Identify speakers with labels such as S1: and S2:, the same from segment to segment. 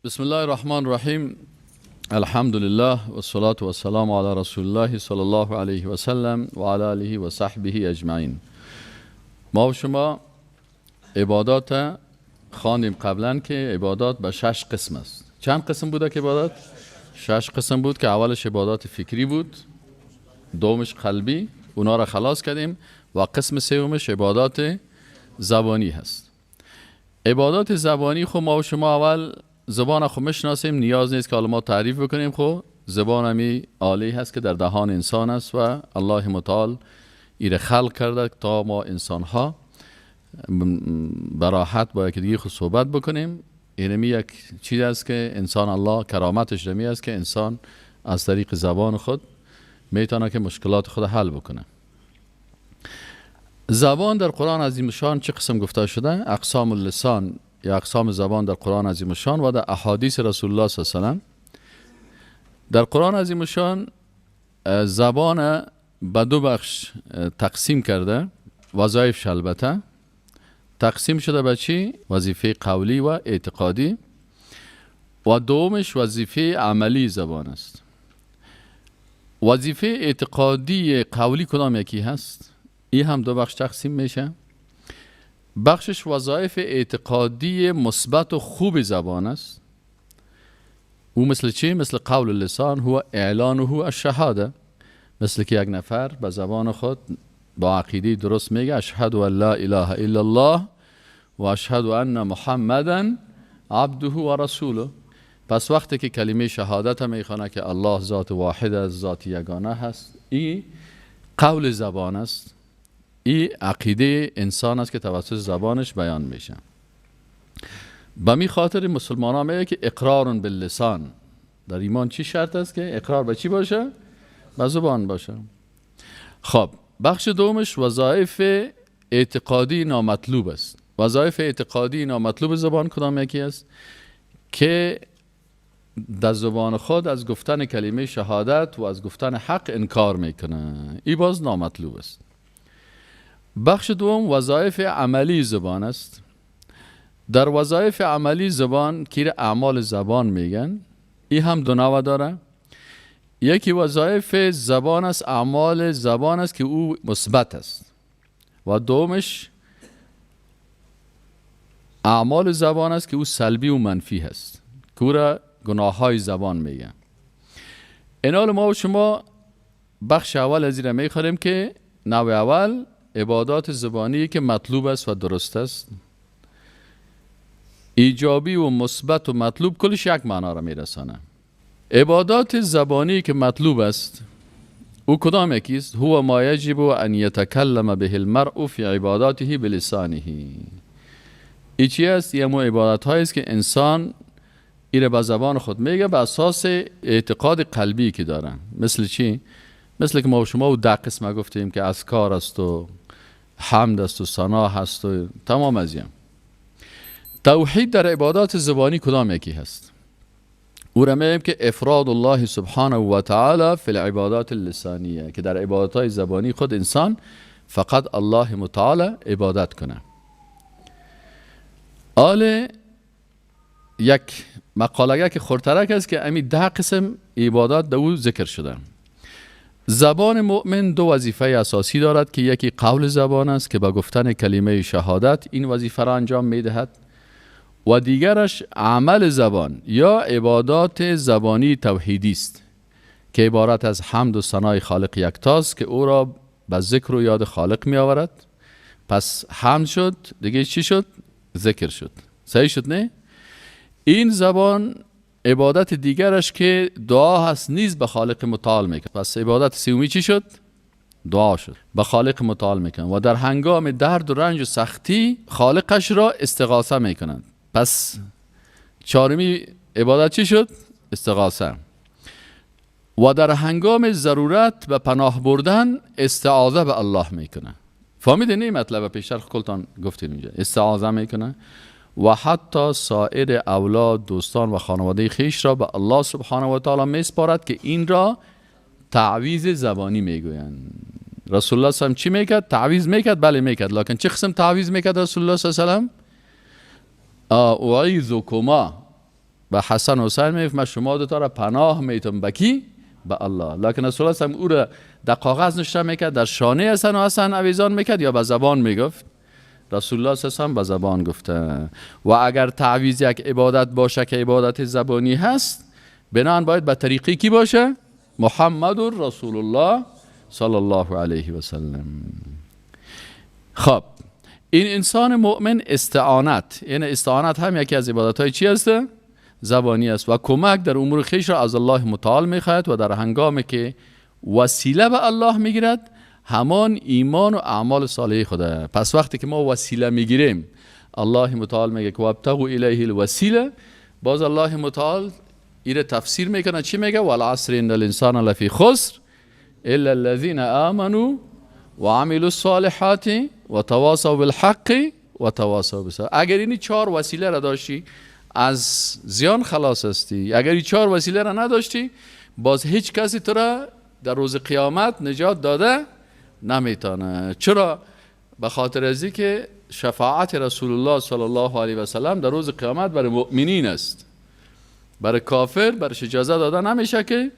S1: بسم الله الرحمن الرحیم. الحمد لله و الصلاة و السلام علی رسول الله صلی الله علیه و سلم و علی آله و صحبه اجمعین. ما و شما عبادات خواندیم قبلا که عبادات به 6 قسم است. چند قسم بوده که عبادات؟ 6 قسم بود که اولش عبادات فکری بود، دومش قلبی، اونا را خلاص کردیم، و قسم سومش عبادات زبانی هست. عبادات زبانی خب ما و شما اول زبان خو میشناسیم، نیاز نیست که حالا ما تعریف بکنیم. خب زبان همی آله هست که در دهان انسان است و الله متعال ایره خلق کرده تا ما انسان ها براحت با یکی دیگه خود صحبت بکنیم. اینمی یک چیز است که انسان الله کرامتش رمی است که انسان از طریق زبان خود میتونه که مشکلات خود حل بکنه. زبان در قرآن عظیم شان چه قسم گفته شده؟ اقسام اللسان یا اقسام زبان در قرآن عظیم شان و در احادیث رسول الله صلی الله علیه و سلم. در قرآن عظیم شان زبان به دو بخش تقسیم کرده، وظایفش البته تقسیم شده به چی؟ وظیفه قولی و اعتقادی، و دومش وظیفه عملی زبان است. وظیفه اعتقادی قولی کدام یکی هست؟ این هم دو بخش تقسیم میشه. بخشش وظایف اعتقادی مثبت و خوب زبان است. او مثل چی؟ مثل قول اللسان هو اعلانه الشهاده، مثل که یک نفر به زبان خود با عقیده درست میگه اشهد ان لا اله الا الله و اشهد ان محمدا عبده و رسوله. پس وقتی که کلمه شهادت میخوانه که الله ذات واحد است، ذات یگانه هست، این قول زبان است، این عقیده انسان است که توسط زبانش بیان میشه. به می خاطر مسلمان ها میگه که اقرار باللسان. در ایمان چی شرط است؟ که اقرار به چی باشه؟ به زبان باشه. خب بخش دومش وظایف اعتقادی نامطلوب است. وظایف اعتقادی نامطلوب زبان کدام یکی است؟ که در زبان خود از گفتن کلمه شهادت و از گفتن حق انکار میکنه، این باز نامطلوب است. بخش دوم وظایف عملی زبان است. در وظایف عملی زبان که اعمال زبان میگن، این هم دو نوع داره. یکی وظایف زبان است، اعمال زبان است که او مثبت است، و دومش اعمال زبان است که او سلبی و منفی هست، که او را گناه های زبان میگن. اینال ما و شما بخش اول از این را میخوریم که نوع اول عبادات زبانی که مطلوب است و درست است، ایجابی و مثبت و مطلوب کلش یک معنا را میرسانه. عبادات زبانی که مطلوب است او کدام یکی است؟ هو ما یجب ان یتکلم به المرء فی عباداته بلسانه. ای چی است؟ یه مو عبادت هایی است که انسان ایره به زبان خود میگه به اساس اعتقاد قلبی که دارن. مثل چی؟ مثل که ما و شما و 10 قسمه گفتیم که اذکار است و حمد است و ثنا هست و تمام از این. توحید در عبادات زبانی کدام یکی هست؟ او را میگیم که افراد الله سبحانه و تعالی فی العبادات اللسانیه، که در عبادات های زبانی خود انسان فقط الله متعال عبادت کنه. آل یک مقاله که خورترک است که امی 10 قسم عبادات در او ذکر شده. زبان مؤمن دو وظیفه اساسی دارد که یکی قول زبان است که با گفتن کلمه شهادت این وظیفه را انجام میدهد، و دیگرش عمل زبان یا عبادات زبانی توحیدی است که عبارت از حمد و ثنای خالق یکتاست که او را به ذکر و یاد خالق می آورد. پس حمد شد، دیگه چی شد؟ ذکر شد. صحیح شد نه؟ این زبان عبادت دیگرش که دعا هست نیز به خالق متعال میکنه. پس عبادت سومی چی شد؟ دعا شد، به خالق متعال میکنه و در هنگام درد و رنج و سختی خالقش را استغاثه میکنند. پس چهارمی عبادت چی شد؟ استغاثه. و در هنگام ضرورت به پناه بردن استعاذه به الله میکنه. فهمیدین این مطلب؟ پیشتر کلتان گفتین اینجا استعاذه میکنه و حتی سایر اولاد، دوستان و خانواده خیش را به الله سبحانه و تعالی میسپارد که این را تعویذ زبانی میگویند. رسول الله صلی الله علیه و چی میکرد؟ تعویذ میکرد؟ بله میکرد، لکن چه قسم تعویذ میکرد رسول الله صلی الله علیه و سلم؟ اعیذکما به حسن و حسین میگفت من شما دو تا را پناه میتم به کی؟ به الله. لکن رسول الله او را در کاغذ نشته میکرد، در شانه حسن و حسن اویزان میکرد یا به زبان میگفت؟ رسول الله صلی الله علیه و به زبان گفته. و اگر تعویذ یک عبادت باشه که عبادت زبانی هست، بنابراین باید به طریقی کی باشه؟ محمد رسول الله صلی الله علیه و سلم. خب این انسان مؤمن استعانت، یعنی استعانت هم یکی از عبادت های چی هست؟ زبانی است و کمک در امور خویش را از الله متعال میخواهد و در هنگامی که وسیله به الله میگیرد همان ایمان و اعمال صالح خوده. پس وقتی که ما وسیله میگیریم، الله متعال میگه که وابتغوا الیه الوسیله. باز الله متعال ایره تفسیر میکنه، چی میگه؟ والعصر ان الانسان لفی خسر الا الذین آمنوا وعملوا الصالحات وتواصوا بالحق وتواصوا بالصبر. اگر این چهار وسیله را داشتی از زیان خلاص هستی، اگر این چهار وسیله را نداشتی باز هیچ کسی تو را در روز قیامت نجات داده نمیتونه. چرا؟ به خاطر از که شفاعت رسول الله صلی الله علیه و سلم در روز قیامت برای مؤمنین است، برای کافر برش اجازه داده نمیشه که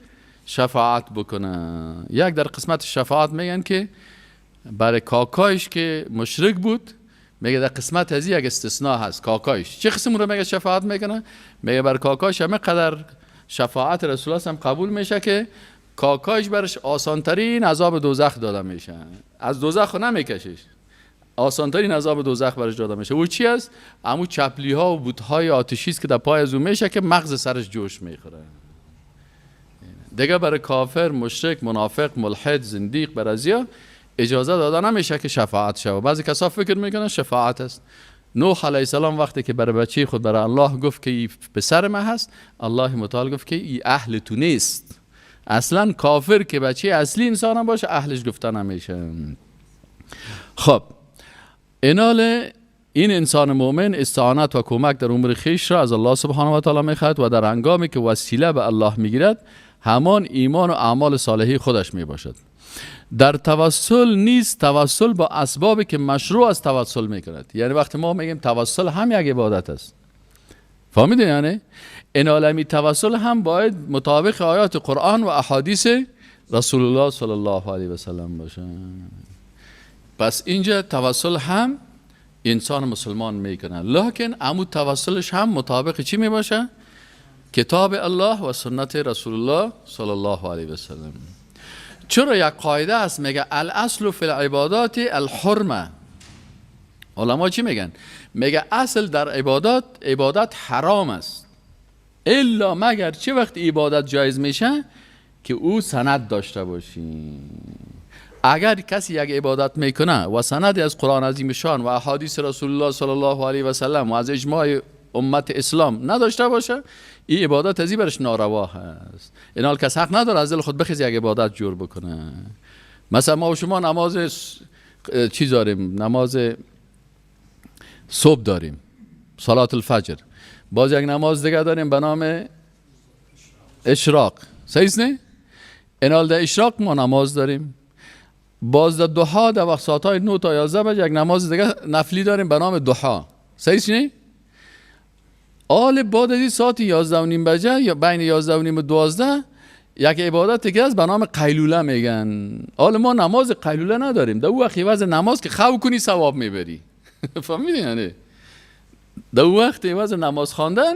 S1: شفاعت بکنه. یک در قسمت شفاعت میگن که برای کاکایش که مشرک بود، میگه در قسمت از یک استثناء هست. کاکایش چه قسم رو میگه شفاعت میکنه؟ میگه بر کاکایش همه قدر شفاعت رسول الله هم قبول میشه که کاکایش برش آسانترین عذاب دوزخ داده میشه، از دوزخ نمیکشش، آسانترین عذاب دوزخ برش داده میشه. او چی است؟ امو چپلی ها و بوت های آتشی است که در پای از او میشه که مغز سرش جوش میخوره. دیگه برای کافر، مشرک، منافق، ملحد، زندیق، برازیا اجازه داده نمیشه که شفاعت شود. بعضی کسا فکر میکنن شفاعت است. نوح علیه السلام وقتی که برای بچه خود برای الله گفت که ای پسر من هست، الله متعال گفت که ای اهل تو نیست. اصلا کافر که بچه اصلی انسان هم باشه اهلش گفته نمیشه. خب اینال این انسان مؤمن استعانت و کمک در امور خویش را از الله سبحانه و تعالی میخواهد و در هنگامی که وسیله به الله میگیرد همان ایمان و اعمال صالحی خودش میباشد. در توسل نیست توسل با اسبابی که مشروع از توسل میکند. یعنی وقتی ما میگیم توسل هم یک عبادت است، فهمیدین؟ یعنی این عالمی توسل هم باید مطابق آیات قرآن و احادیث رسول الله صلی الله علیه و سلم باشه. پس اینجا توسل هم انسان مسلمان میکنه، لکن امو توسلش هم مطابق چی میباشه؟ کتاب الله و سنت رسول الله صلی الله علیه و سلم. چرا یک قاعده است میگه الاصل فی العبادات الحرمه. علما چی میگن؟ میگه اصل در عبادات، عبادت حرام است، الا مگر چه وقت عبادت جایز میشه؟ که او سند داشته باشی. اگر کسی یک عبادت میکنه و سندی از قرآن عظیم شان و احادیث رسول الله صلی الله علیه و سلم و از اجماع امت اسلام نداشته باشه، این عبادت از این برش ناروا هست. این حال کس حق نداره از دل خود بخیز یک عبادت جور بکنه. مثلا ما و شما نماز چی داریم؟ نماز صبح داریم، صلات الفجر. باز یک نماز دیگه داریم به نام اشراق، صحیح نه؟ این حال در اشراق ما نماز داریم. باز در ضحا در وقت ساعت‌های 9 تا 11 بجه یک نماز دیگه نفلی داریم به نام ضحا، صحیح نه؟ آل بعد از ساعت 11:30 بجه یا بین 11:30 و 12 یک عبادت دیگه است به نام قیلوله میگن. آل ما نماز قیلوله نداریم. در او وقت عوض نماز که خو کنی ثواب میبری. فهمیدی؟ یعنی در او وقت عوض نماز خواندن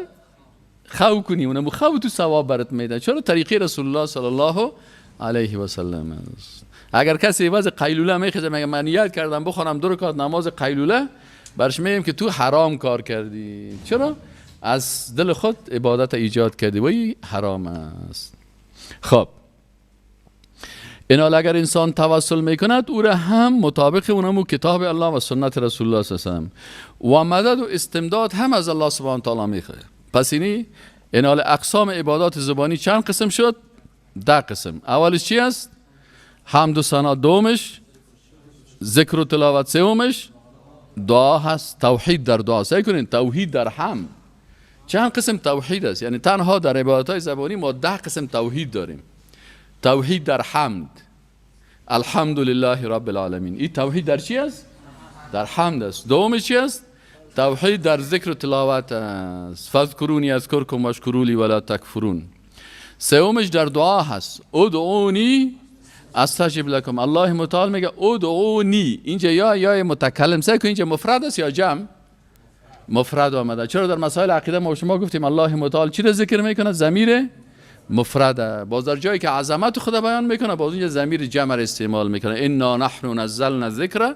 S1: خو کنی، اونم خو تو ثواب برات میده. چرا؟ طریقه رسول الله صلی الله علیه و سلم است. اگر کسی عوض قیلوله میخزه میگه من نیت کردم بخوانم 2 رکعت نماز قیلوله، برش میگیم که تو حرام کار کردی. چرا؟ از دل خود عبادت ایجاد کردی و این حرام است. خب اینال اگر انسان توسل میکند او را هم مطابق اونمو کتاب الله و سنت رسول الله صلی الله علیه و سلم و مدد و استمداد هم از الله سبحانه و تعالی میخواد. پس اینی اینال اقسام عبادات زبانی چند قسم شد؟ 10 قسم. اولش چی است؟ حمد و ثنا، دومش ذکر و تلاوت، سومش دعا هست، توحید در دعا. سعی کنین توحید در حمد. چند قسم توحید است؟ یعنی تنها در عبادت‌های زبانی ما 10 قسم توحید داریم. توحید در حمد، الحمد لله رب العالمین، این توحید در چی است؟ در حمد است. دومش چی است؟ توحید در ذکر و تلاوت است. فاذکرونی اذکرکم واشکروا لی ولا تکفرون. سومش در دعا هست. ادعونی استجب لکم. الله متعال میگه ادعونی. اینجا یا متکلم سعی کن، اینجا مفرد است یا جمع؟ مفرد آمده. چرا در مسائل عقیده ما شما گفتیم الله متعال چی را ذکر میکنه؟ ضمیر مفرده. باز در جایی که عظمت خدا بیان میکنه باز اینجا ضمیر جمع را استعمال میکنه. انا نحن نزلنا الذکر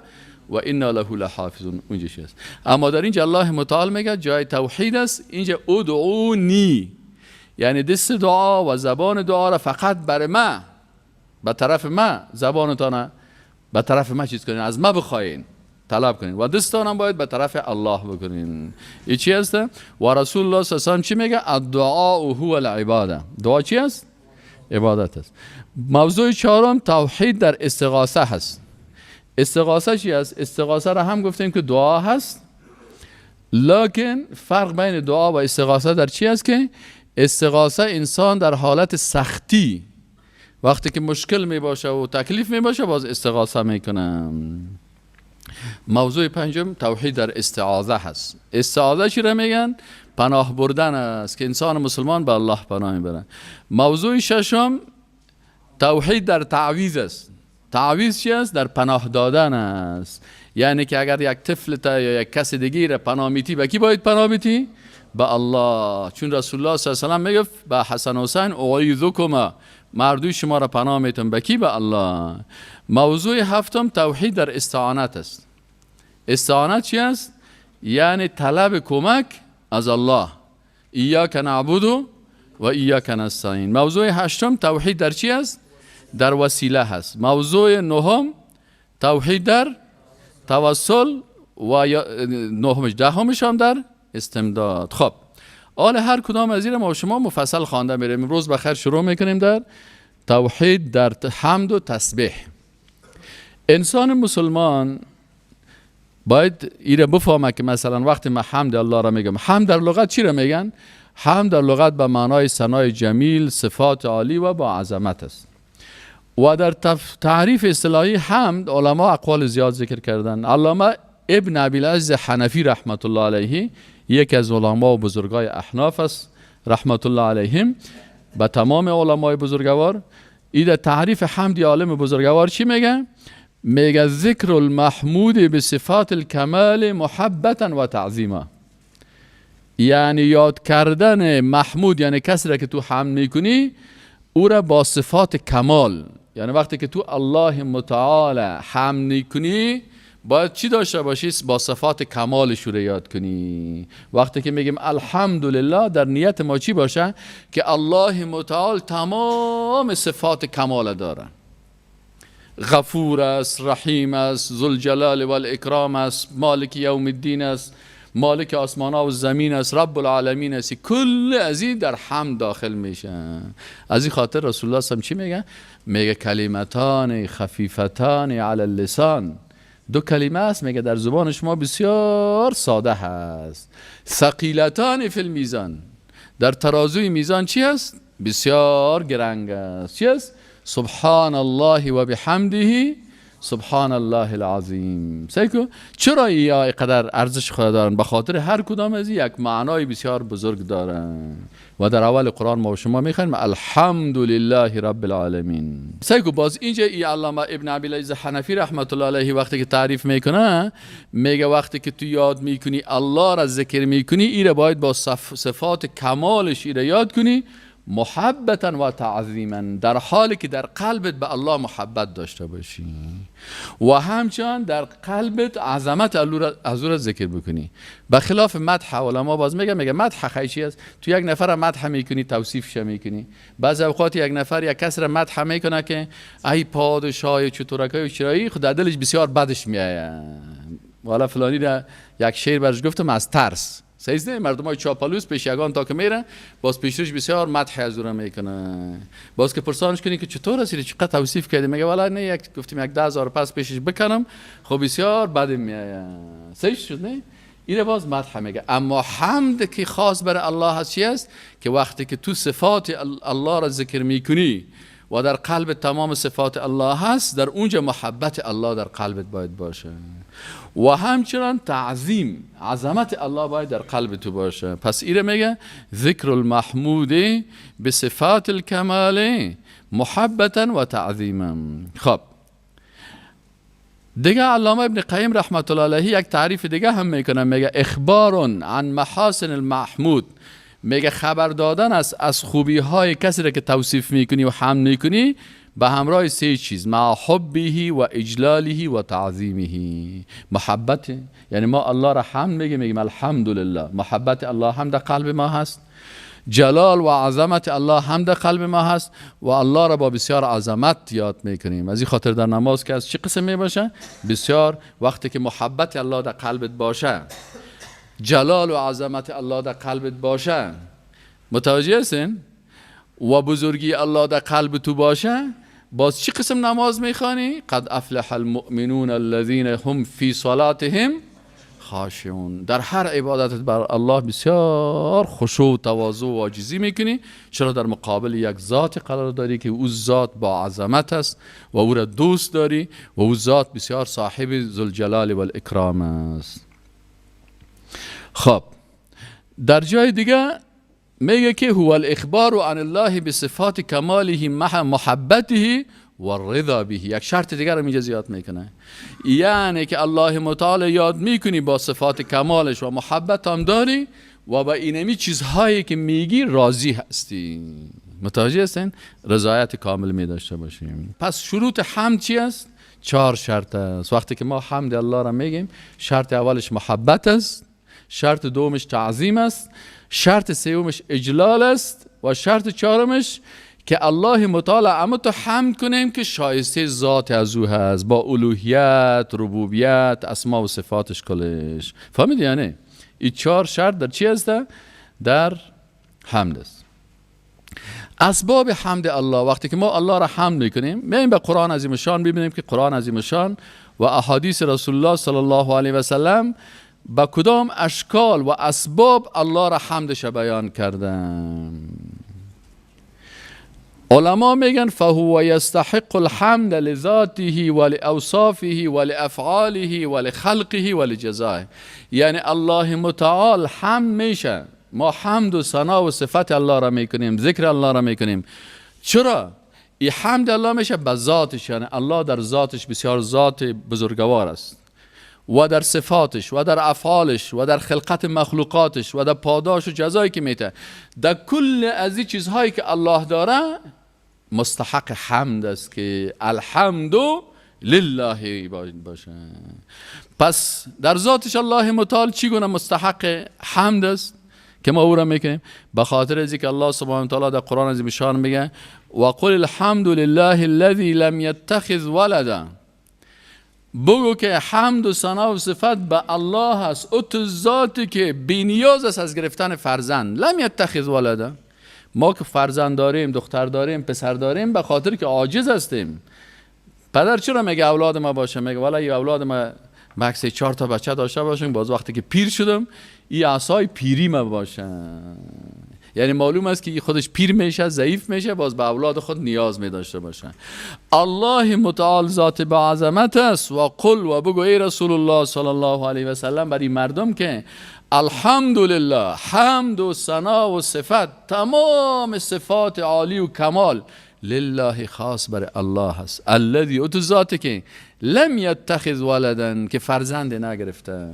S1: و انا له لحافظون. اونجا چی است؟ اما در اینجا الله متعال میگه جای توحید است، اینجا ادعونی، یعنی دست دعا و زبان دعا را فقط بر ما، به طرف ما، زبانتان به طرف ما چیز کنین، از ما بخواین، طلب کنین و دستان هم باید به طرف الله بکنین. این چی است؟ و رسول الله صلی الله علیه و سلم چی میگه؟ الدعاء هو العباده. دعا چی است؟ عبادت است. موضوع چهارم توحید در استغاثه هست. استغاثه چی است؟ استغاثه را هم گفتیم که دعا هست، لکن فرق بین دعا و استغاثه در چی است؟ که استغاثه انسان در حالت سختی، وقتی که مشکل می باشه و تکلیف می باشه، باز استغاثه میکنه. موضوع پنجم توحید در استعاذه هست. استعاذه چی را میگن؟ پناه بردن است که انسان مسلمان به الله پناه میبره. موضوع ششم توحید در تعویذ است. تعویذ چی است؟ در پناه دادن است. یعنی که اگر یک طفل تا یا یک کس دیگه را پناه میتی، به کی باید پناه میتی؟ به الله. چون رسول الله صلی الله علیه و سلم میگفت به حسن حسین اعیذکما، مردوی شما را پناه میتم به کی؟ به الله. موضوع هفتم توحید در استعانت است. استعانت چی است؟ یعنی طلب کمک از الله. ایاک نعبد و ایاک نستعین. موضوع هشتم توحید در چی است؟ در وسیله هست. موضوع نهم توحید در توسل و نهمش دهمش هم در استمداد. خب حالا هر کدام از این ما شما مفصل خوانده میریم. امروز بخیر شروع میکنیم در توحید در حمد و تسبیح. انسان مسلمان باید ایره بفهمه که مثلا وقتی ما حمد الله را میگم، حمد در لغت چی را میگن؟ حمد در لغت به معنای ثنای جمیل، صفات عالی و با عظمت است. و در تعریف اصطلاحی حمد علما اقوال زیاد ذکر کردن. علامه ابن ابی العز حنفی رحمت الله علیه یکی از علما و بزرگای احناف است رحمت الله علیهم، به تمام علمای بزرگوار. ایده تعریف حمد عالم بزرگوار چی میگه؟ میگه ذکر المحمود به صفات الکمال محبتا و تعظیما. یعنی یاد کردن محمود، یعنی کسی را که تو حمد میکنی او را با صفات کمال، یعنی وقتی که تو الله متعال حمد میکنی باید چی داشته باشی؟ با صفات کمالش رو یاد کنی. وقتی که میگیم الحمدلله در نیت ما چی باشه؟ که الله متعال تمام صفات کمال داره، غفور است، رحیم است، ذوالجلال والاکرام است، مالک یوم الدین است، مالک آسمان ها و زمین است، رب العالمین است. کل از این در حمد داخل میشه. از این خاطر رسول الله صلی الله علیه و چی میگه؟ میگه کلمتان خفیفتان علی اللسان، دو کلمه است میگه در زبان شما بسیار ساده هست، ثقیلتان فی المیزان، در ترازوی میزان چی است؟ بسیار گرنگ است. چی است؟ سبحان الله و بحمده سبحان الله العظیم. سیکو چرا یا اینقدر ارزش خود دارن؟ به خاطر هر کدام از یک معنای بسیار بزرگ دارن. و در اول قرآن ما و شما میخوایم الحمدلله رب العالمین. سیکو باز اینجا ای علامه ابن ابی العز حنفی رحمت الله علیه وقتی که تعریف میکنه میگه وقتی که تو یاد میکنی الله را ذکر میکنی، ایره باید با صفات کمالش ایره یاد کنی، محبتا و تعظیما، در حالی که در قلبت به الله محبت داشته باشی و همچنان در قلبت عظمت از او را ذکر بکنی. به خلاف مدح علما باز میگه مدح خیلی چی است؟ تو یک نفر مدح میکنی، توصیفش میکنی. بعضی اوقات یک نفر یک کس را مدح میکنه که ای پادشاه چطورکای و چرایی، خود در دلش بسیار بدش میآید. والا فلانی را یک شعر برش گفتم از ترس. سیزده مردم های چاپلوس پیش یگان تا که میره باز پیشروش بسیار مدح از او را میکنه. باز که پرسانش کنی که چطور هستی، چقدر توصیف کردی، میگه والا نه، یک گفتیم یک 10,000 پس پیشش بکنم، خب بسیار بد میآید. صحیح شد نه؟ اینه باز مدح میگه. اما حمد که خاص بر الله هست چی است؟ که وقتی که تو صفات الله را ذکر میکنی و در قلب تمام صفات الله هست، در اونجا محبت الله در قلبت باید باشه و همچنان تعظیم عظمت الله باید در قلب تو باشه. پس ایره میگه ذکر المحمود به صفات الکمال محبتا و تعظیما. خب دیگه علامه ابن قیم رحمت الله علیه یک تعریف دیگه هم میکنه، میگه اخبار عن محاسن المحمود، میگه خبر دادن است از خوبی های کسی را که توصیف میکنی و حمد میکنی به همراه سه چیز، مع حبه و اجلاله و تعظیمه. محبت، یعنی ما الله را حمد میگیم، میگیم الحمدلله، محبت الله هم در قلب ما هست، جلال و عظمت الله هم در قلب ما هست و الله را با بسیار عظمت یاد میکنیم. از این خاطر در نماز که از چه قسم میباشه؟ بسیار وقتی که محبت الله در قلبت باشه، جلال و عظمت الله در قلبت باشه، متوجه هستین؟ و بزرگی الله در قلب تو باشه، باز چه قسم نماز میخوانی؟ قد افلح المؤمنون الذين هم فی صلاتهم خاشعون. در هر عبادتت بر الله بسیار خشوع و تواضع و عاجزی میکنی، چرا در مقابل یک ذات قرار داری که او ذات با عظمت است و او را دوست داری و او ذات بسیار صاحب ذوالجلال والاکرام است. خب در جای دیگه میگه که هو الاخبار عن الله بصفات کماله مع محبته و الرضا به. یک شرط دیگر رو اینجا زیاد میکنه، یعنی که الله متعال یاد میکنی با صفات کمالش و محبت هم داری و با اینمی چیزهایی که میگی راضی هستی. متوجه هستین؟ رضایت کامل می داشته باشیم. پس شروط حمد چی است؟ 4 شرط است. وقتی که ما حمد الله را میگیم، شرط اولش محبت است، شرط دومش تعظیم است، شرط سومش اجلال است و شرط چهارمش که الله متعال اما تو حمد کنیم که شایسته ذات از او هست با الوهیت، ربوبیت، اسما و صفاتش کلش. فهمیدی؟ یعنی این 4 شرط در چی هست؟ در حمد است. اسباب حمد الله، وقتی که ما الله را حمد میکنیم، میایم به قرآن عظیم شان ببینیم که قرآن عظیم شان و احادیث رسول الله صلی الله علیه و سلم با کدام اشکال و اسباب الله را حمدش بیان کردن. علما میگن فهو یستحق الحمد لذاته و لأوصافه و لأفعاله و لخلقه و لجزائه. یعنی الله متعال حمد میشه، ما حمد و ثنا و صفت الله را میکنیم، ذکر الله را میکنیم. چرا؟ این حمد الله میشه به ذاتش، یعنی الله در ذاتش بسیار ذات بزرگوار است و در صفاتش و در افعالش و در خلقت مخلوقاتش و در پاداش و جزایی که میته، در کل از این چیزهایی که الله داره مستحق حمد است که الحمد لله باشه. پس در ذاتش الله متعال چگونه مستحق حمد است که ما او را میکنیم؟ به خاطر از اینکه الله سبحانه و تعالی در قرآن عظیم شان میگه و قل الحمد لله الذی لم یتخذ ولدا. بگو که حمد و ثنا و صفت به الله است، او تو ذاتی که بی نیاز است از گرفتن فرزند. لم یتخذ ولدا. ما که فرزند داریم، دختر داریم، پسر داریم، به خاطر که عاجز هستیم. پدر چرا میگه اولاد ما باشه؟ میگه والا این اولاد ما مکس 4 تا بچه داشته باشم، باز وقتی که پیر شدم این عصای پیری ما باشه. یعنی معلوم است که خودش پیر میشه، ضعیف میشه، باز به اولاد خود نیاز می داشته باشه. الله متعال ذات با عظمت است و قل و بگو ای رسول الله صلی الله علیه و سلم برای مردم که الحمدلله، حمد و ثنا و صفت، تمام صفات عالی و کمال لله خاص بر الله است. الذی، او تو ذاتی که لم یتخذ ولدا، که فرزند نگرفته.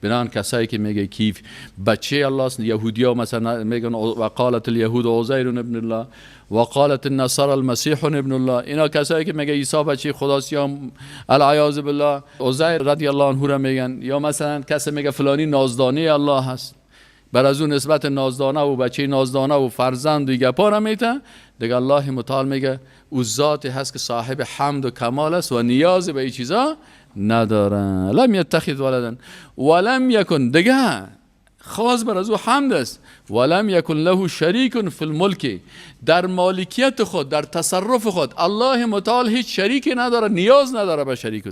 S1: بنان کسایی که میگه کیف بچه الله است، یهودی ها مثلا میگن و قالت الیهود عزیر ابن الله و قالت النصارى المسیح ابن الله. اینا کسایی که میگه عیسی بچه خداست یا العیاذ بالله عزیر رضی الله عنه را میگن، یا مثلا کسی میگه فلانی نازدانه الله هست، بر از اون نسبت نازدانه و بچه نازدانه و فرزند و گپا را میته. دیگه الله متعال میگه او ذاتی هست که صاحب حمد و کمال است و نیاز به این چیزا نداره. لم یتخذ ولدا ولم یکن، دیگه خاص بر از او حمد است، ولم یکن له شریک فی الملک، در مالکیت خود، در تصرف خود الله متعال هیچ شریکی نداره، نیاز نداره به شریک.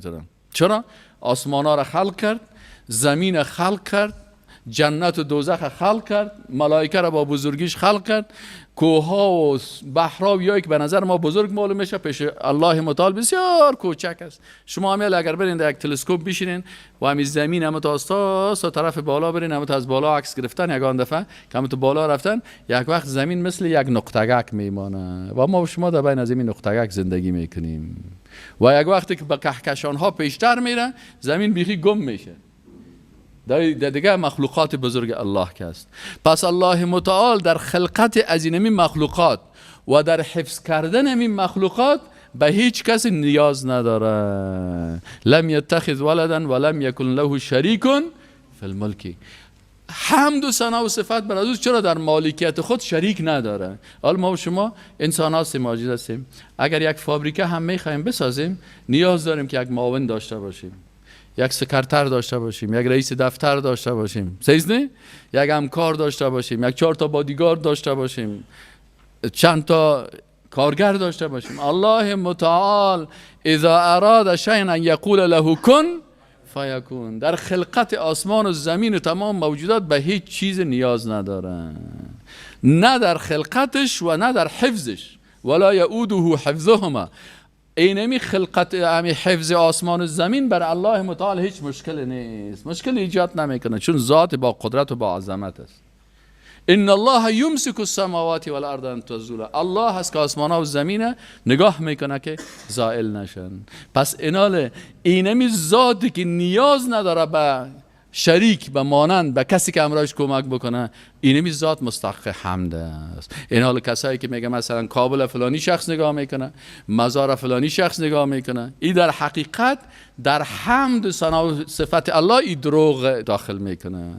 S1: چرا؟ آسمان ها را خلق کرد، زمین خلق کرد، جنت و دوزخ خلق کرد، ملائکه را با بزرگیش خلق کرد، کوه‌ها و بحرها و یایی که به نظر ما بزرگ معلوم میشه پیش الله متعال بسیار کوچک است. شما هم اگر برین در یک تلسکوپ بشینین و همین زمین هم تا تا طرف بالا برین، هم تا از بالا عکس گرفتن یگان دفعه که هم تو بالا رفتن، یک وقت زمین مثل یک نقطه‌گک میمانه و ما و شما در بین از این نقطه‌گک زندگی میکنیم و یک وقتی که به کهکشان ها پیشتر میره زمین بیخی گم میشه. در دیگه مخلوقات بزرگ الله که است. پس الله متعال در خلقت از اینمی مخلوقات و در حفظ کردن این مخلوقات به هیچ کس نیاز نداره. لم یتخذ ولدا ولم یکن له شریک فی الملک. حمد و ثنا و صفت بر از او، چرا در مالکیت خود شریک نداره. حالا ما و شما انسان هستیم، عاجز هستیم. اگر یک فابریکه هم میخوایم بسازیم نیاز داریم که یک معاون داشته باشیم، یک سکرتر داشته باشیم، یک رئیس دفتر داشته باشیم، صحیح نه؟ یک همکار داشته باشیم، یک 4 تا بادیگارد داشته باشیم، چند تا کارگر داشته باشیم. الله متعال اذا اراد شیئا ان یقول له کن فیکون. در خلقت آسمان و زمین و تمام موجودات به هیچ چیز نیاز نداره، نه در خلقتش و نه در حفظش. ولا یؤوده حفظهما. اینمی خلقت، امی حفظ آسمان و زمین بر الله متعال هیچ مشکل نیست، مشکل ایجاد نمیکنه، چون ذات با قدرت و با عظمت است. ان الله یمسک السماوات والارض ان تزولا. الله هست که آسمان ها و زمین نگاه میکنه که زائل نشن. پس اینال اینمی ذاتی که نیاز نداره به شریک، به مانند، به کسی که امرایش کمک بکنه، اینمی ذات مستحق حمد است. این حال کسایی که میگه مثلا کابل فلانی شخص نگاه میکنه، مزار فلانی شخص نگاه میکنه، این در حقیقت در حمد و ثنا و صفت الله این دروغ داخل میکنه.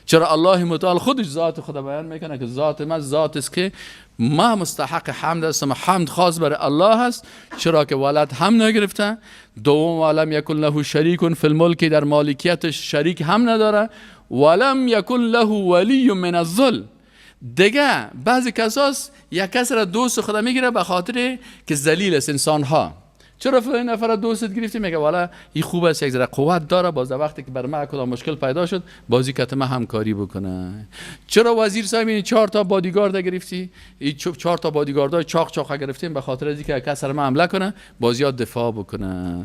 S1: چرا الله متعال خودش ذات خود بیان میکنه که ذات من ذات است که ما مستحق حمد هستم، حمد خاص بر الله است، چرا که ولد هم نگرفته. دوم ولم یکن له شریک فی الملک، در مالکیتش شریک هم نداره. ولم یکن له ولی من الذل. دیگه بعضی کساس یک کس را دوست خدا میگیره به خاطر که ذلیل است انسان ها. چرا فلان نفر دوستت گرفتی؟ میگه والا این خوب است، یک ذره قوت داره، باز در وقتی که بر من کدام مشکل پیدا شد بازی کت من همکاری بکنه. چرا وزیر صاحب این 4 تا بادیگارد گرفتی؟ این 4 تا بادیگاردای چاق چاق گرفتیم به خاطر از اینکه کس سر من حمله کنه بازی دفاع بکنه.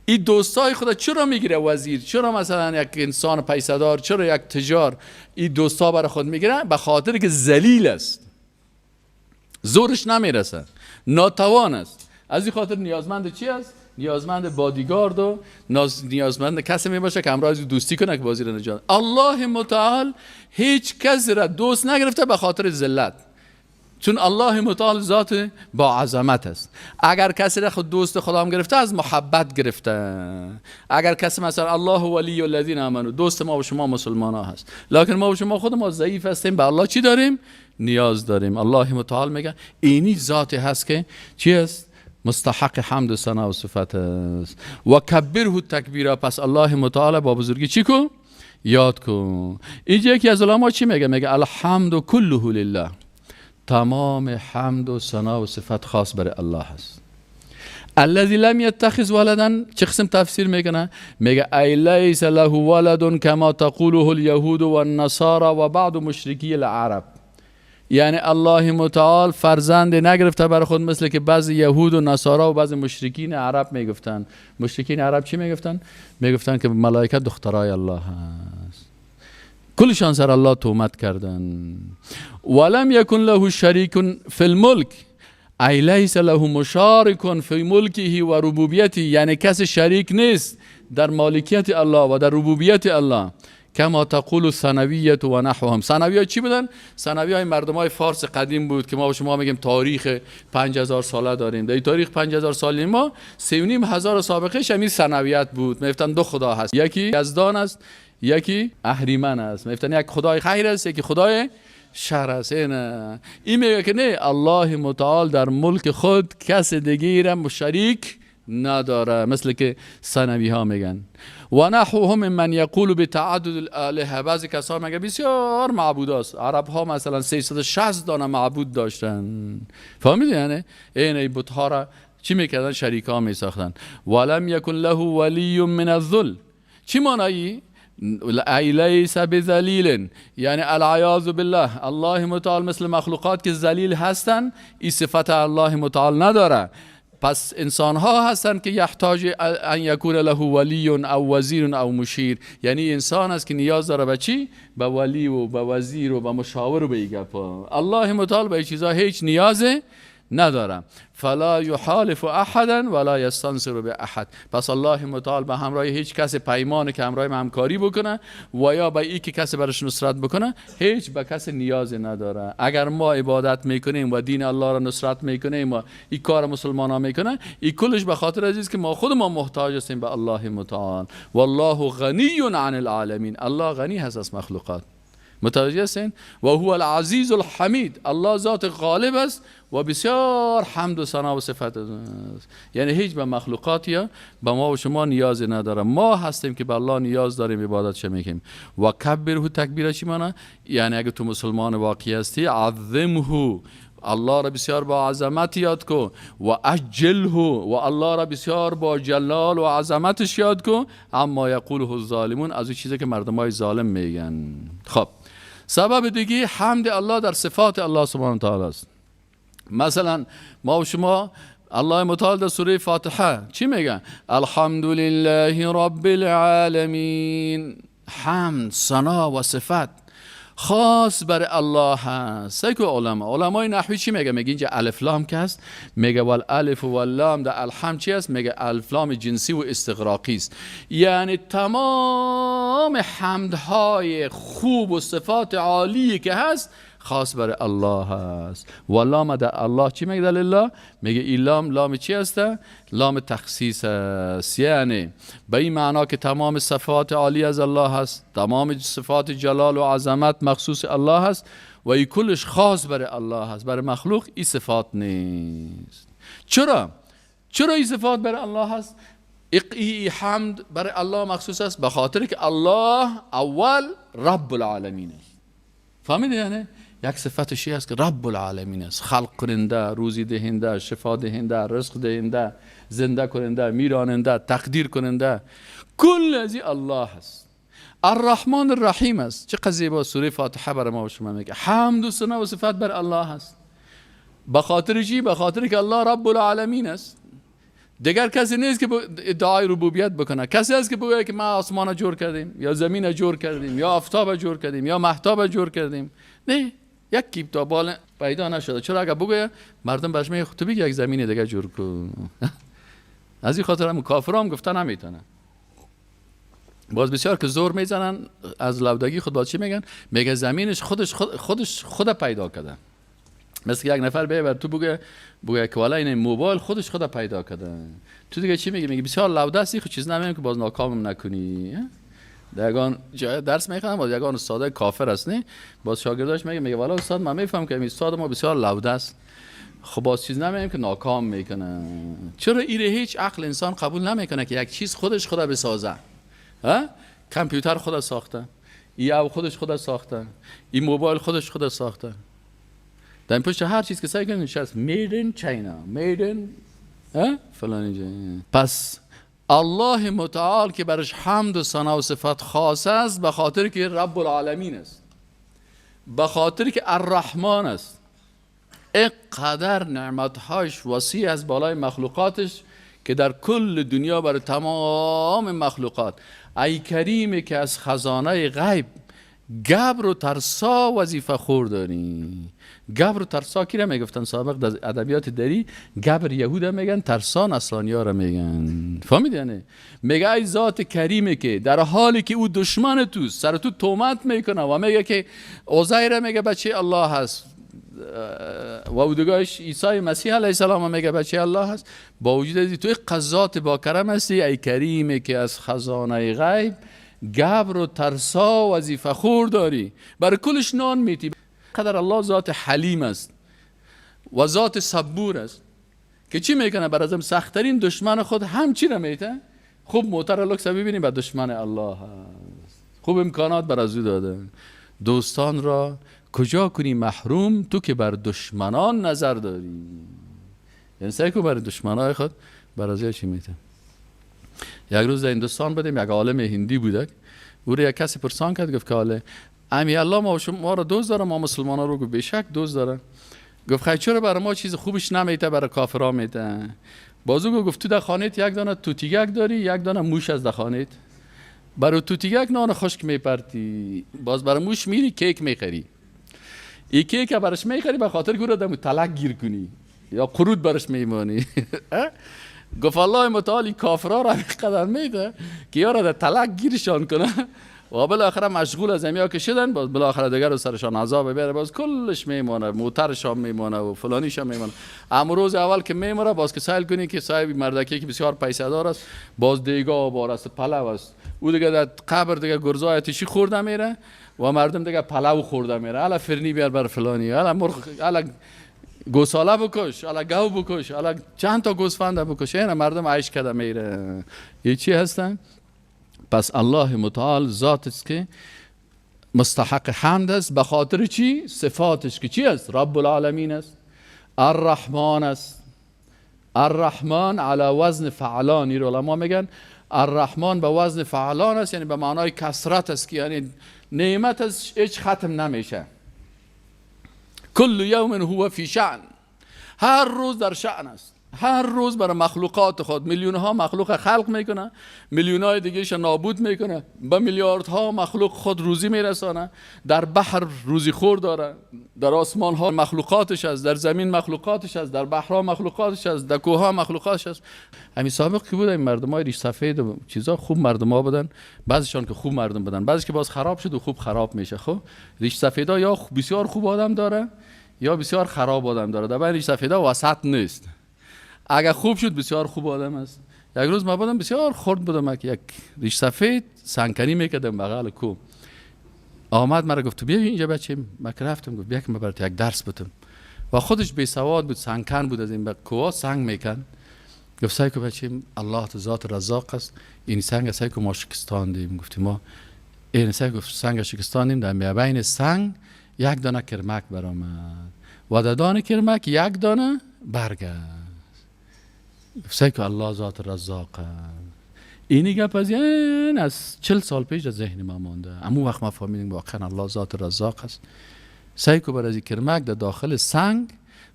S1: این دوستای خدا چرا میگیره وزیر؟ چرا مثلا یک انسان پیسه‌دار، چرا یک تجار این دوستا برای خود میگیره؟ به خاطر که ذلیل است، زورش نمیرسه، ناتوان است. از این خاطر نیازمند چی است؟ نیازمند بادیگارد و نیازمند کسی می باشه که همراه از دوستی کنه که بازی را نجات. الله متعال هیچ کسی را دوست نگرفته به خاطر ذلت، چون الله متعال ذات با عظمت است. اگر کسی را خود دوست خدا هم گرفته از محبت گرفته. اگر کسی مثلا الله ولی الذین آمنوا، دوست ما و شما مسلمان ها هست، لکن ما و شما خود ما ضعیف هستیم، به الله چی داریم؟ نیاز داریم. الله متعال میگه اینی ذاتی هست که چی است؟ مستحق حمد و ثنا و صفت است. و کبره تکبیرا. پس الله متعال با بزرگی چی کن؟ یاد کن. اینجا یکی از علما چی میگه؟ میگه الحمد کله لله، تمام حمد و ثنا و صفت خاص بر الله است. الذي لم يتخذ ولدا، چه قسم تفسیر میکنه؟ میگه ای لیس له ولد کما تقوله اليهود والنصارى و بعض مشرکی العرب. یعنی الله متعال فرزند نگرفته برای خود، مثل که بعضی یهود و نصارا و بعضی مشرکین عرب میگفتن. مشرکین عرب چی میگفتن؟ میگفتن که ملائکه دخترای الله هست. کلشان سر الله تهمت کردن. ولم یکن له شریک فی الملک ای لیس له مشارک فی ملکه و ربوبیته، یعنی کسی شریک نیست در مالکیت الله و در ربوبیت الله. کما تقول ثانویت و نحوهم. ثانویه چی بودن؟ ثانویه های مردم های فارس قدیم بود که ما به شما میگیم تاریخ 5000 ساله داریم. در تاریخ 5000 ساله ما 3500 سابقه همین ثانویت بود. میگفتن دو خدا هست، یکی یزدان است، یکی اهریمن است. میگفتن یک خدای خیر است، یکی خدای شر است. این میگه که نه، الله متعال در ملک خود کس دیگه را شریک نداره، مثل که ثانوی ها میگن. و نحوهم من یقول بتعدد الالهه. بعضی کسا میگه بسیار معبود است. عرب ها مثلا 360 دانه معبود داشتن. فهمیدی؟ یعنی این بت ها را چی میکردن؟ شریک ها میساختن. ولم یکن له ولی من الذل. چی معنایی؟ ای لیس بذلیل، یعنی العیاذ بالله، الله متعال مثل مخلوقات که ذلیل هستن این صفت الله متعال نداره. پس انسان ها هستند که یحتاج ان یکون له ولی او وزیر او مشیر، یعنی انسان است که نیاز داره به چی؟ به ولی و به وزیر و به مشاور و به این گپا. الله متعال به این چیزا هیچ نیاز نداره. فلا یحالف احدا ولا یستنصر باحد. پس الله متعال به همراه هیچ کس پیمان که همراه همکاری بکنه و یا به ای که کسی برش نصرت بکنه هیچ به کس نیاز نداره. اگر ما عبادت میکنیم و دین الله را نصرت میکنیم و این کار مسلمان ها میکنه، این کلش به خاطر عزیز که ما خود ما محتاج هستیم به الله متعال. والله غنی عن العالمین، الله غنی هست از مخلوقات. متوجه هستین؟ و هو العزیز الحمید، الله ذات غالب است و بسیار حمد و ثنا و صفت است. یعنی هیچ به مخلوقات یا به ما و شما نیاز نداره. ما هستیم که به الله نیاز داریم، عبادت چه میکنیم. و کبره تکبیر چی معنی؟ یعنی اگه تو مسلمان واقعی هستی، عظمه، الله را بسیار با عظمت یاد کو، و اجله، و الله را بسیار با جلال و عظمتش یاد کو، اما یقوله الظالمون، از اون چیزی که مردمای ظالم میگن. خب سبب دیگه حمد الله در صفات الله سبحانه و تعالی است. مثلا ما و شما الله متعال در سوره فاتحه چی میگه؟ الحمد لله رب العالمین. حمد، ثنا و صفت خاص بر الله هست. سیکو علمای نحوی چی میگه؟ میگه اینجا الف لام که هست، میگه والالف واللام در الحمد چی هست؟ میگه الف لام جنسی و استغراقی است. یعنی تمام حمدهای خوب و صفات عالی که هست خاص بر الله هست. و لام در الله چی میگه؟ لله میگه این لام، لام چی هست؟ لام تخصیص است. یعنی به این معنا که تمام صفات عالی از الله هست، تمام صفات جلال و عظمت مخصوص الله هست و این کلش خاص بر الله هست، بر مخلوق این صفات نیست. چرا؟ چرا این صفات بر الله هست؟ این حمد بر الله مخصوص است به خاطر که الله اول رب العالمین است. فهمیدی؟ یعنی یک صفتش است که رب العالمین است، خلق کننده، روزی دهنده، شفا دهنده، رزق دهنده، زنده کننده، میراننده، تقدیر کننده، کل از الله است. الرحمن الرحیم است. چه قضیه با سوره فاتحه برای ما و شما میگه حمد و ثنا و صفت بر الله است. به خاطر چی؟ به خاطر که الله رب العالمین است. دیگر کسی نیست که ادعای ربوبیت بکنه. کسی هست که بگه که ما آسمان جور کردیم یا زمین جور کردیم یا آفتاب جور کردیم یا مهتاب جور کردیم؟ نه، یک کیپ تا بال پیدا نشده. چرا؟ اگه بگه مردم برش میگه تو بگی یک زمین دیگه جور کن. از این خاطر هم کافرام گفتن نمیتونن. باز بسیار که زور میزنن از لودگی خود، باز چی میگن؟ میگه زمینش خودش خودش خود پیدا کرده. مثل یک نفر بیه بر تو بگه که والا این موبایل خودش خود پیدا کرده. تو دیگه چی میگی؟ میگه بسیار لوده هستی، خود چیز نمیم که باز ناکامم نکنی. در یگان جای درس میخوام، باز یگان استاد کافر است، نه؟ باز شاگرداش میگه والا استاد من میفهم که این استاد ما بسیار لوده است، خب باز چیز نمیم که ناکام میکنه. چرا ایره هیچ عقل انسان قبول نمیکنه که یک چیز خودش خود بسازه؟ ها؟ کامپیوتر خود ساخته، ای خودش خود ساخته، این موبایل خودش خود ساخته. در این پشت هر چیز که سعی کنید نشست made in China، made in فلان اینجا. پس الله متعال که برش حمد و ثنا و صفت خاص است به خاطر که رب العالمین است، به خاطر که الرحمن است، اینقدر نعمتهاش وسیع از بالای مخلوقاتش که در کل دنیا برای تمام مخلوقات. ای کریم که از خزانه غیب گبر و ترسا وظیفه خور داری. گبر و ترسا کی را میگفتن سابق در ادبیات دری؟ گبر یهود میگن، ترسا نصرانی ها را میگن. فهمیدی؟ یعنی میگه ای ذات کریمه که در حالی که او دشمن توست، سر تو تهمت میکنه و میگه که عزیر میگه بچه الله هست و او دیگهش عیسی مسیح علیه السلام میگه بچه الله هست، با وجود از تو قضات با کرم هستی، ای کریمه که از خزانه غیب گبر و ترسا وظیفه خور داری، برای کلش نان میتی. قدر الله ذات حلیم است و ذات صبور است که چی میکنه؟ بر ازم سختترین دشمن خود هم چی نمیته؟ خوب موتر لکس ببینیم بر دشمن الله هست، خوب امکانات بر از او داده. دوستان را کجا کنی محروم تو که بر دشمنان نظر داری. یعنی سعی کن بر دشمنای خود بر از چی میته. یک روز در هندوستان بودیم، یک عالم هندی بوده، او رو یک کسی پرسان کرد، گفت که حاله امی الله ما رو دوست داره، ما مسلمان ها رو؟ گفت بیشک دوست داره. گفت خیلی چرا برای ما چیز خوبش نمیته، برای کافرها میته؟ بازو گفت تو در خانه‌ت یک دانه توتیگک داری، یک دانه موش از در خانه‌ت، برای توتیگک نان خشک میپرتی، باز برای موش میری کیک میخری، این کیک برش میخری به خاطر که رو تلک گیر کنی یا قرود برش میمانی. گفت الله متعال کافرها را قدر میده که یا را در تلک گیرشان کنه و بالاخره مشغول از امیا که شدن، باز بالاخره دیگر رو سرشان عذاب بیاره، باز کلش میمانه، موترشان میمانه و فلانیشان میمانه. اما روز اول که میمره، باز که سیل کنی که صاحب مردکی که بسیار پیسه دار است، باز دیگا بار است، پلو است، او دیگه در قبر دیگه گرزای آتشی خورده میره و مردم دیگه پلو خورده میره. الا فرنی بیار بر فلانی، الا مرغ، الا گوساله بکش، الا گاو بکش، الا چند تا گوسفند بکش، اینا مردم عیش کرده میره. یه چی هستن؟ پس الله متعال ذات است که مستحق حمد است، به خاطر چی؟ صفاتش که چی است؟ رب العالمین است، الرحمن است. الرحمن علی وزن فعلان، این علما میگن الرحمن به وزن فعلان است، یعنی به معنای کثرت است که یعنی نعمت از هیچ ختم نمیشه. کل یوم هو فی شأن، هر روز در شأن است، هر روز برای مخلوقات خود میلیون ها مخلوق خلق میکنه، میلیون های دیگه نابود میکنه، به میلیاردها مخلوق خود روزی میرسانه، در بحر روزی خور داره، در آسمان ها مخلوقاتش است، در زمین مخلوقاتش است، در بحرها مخلوقاتش است، در کوه ها مخلوقاتش است. همین سابق که بود این مردم های ریش سفید و چیزا خوب مردم ها بودن، بعضیشان که خوب مردم بودن، بعضیش که باز خراب شد و خوب خراب میشه. خب ریش سفیدا یا بسیار خوب آدم داره یا بسیار خراب آدم داره، در بین ریش سفیدا وسط نیست. اگر خوب شد بسیار خوب آدم است. یک روز ما بودم بسیار خرد بودم، یک ریش سفید سنگکنی میکردم بغل کو، آمد مرا گفت تو بیا اینجا بچه. من که رفتم گفت بیا که من برات یک درس بدم، و خودش بی سواد بود، سنگکن بود، از این به کوها سنگ میکن. گفت سعی کو بچه، الله ذات رزاق است، این سنگ سعی کو ما شکستاندیم. گفتیم ما این سعی گفت سنگ شکستاندیم، در میابین سنگ یک دانه کرمک برآمد و در دانه کرمک یک دانه برگ. سعی که الله ذات رزاق. اینی گپ از این از 40 سال پیش از ذهن ما مانده، اما وقت ما فهمیدیم واقعا الله ذات رزاق است. سعی کو بر از کرمک در داخل سنگ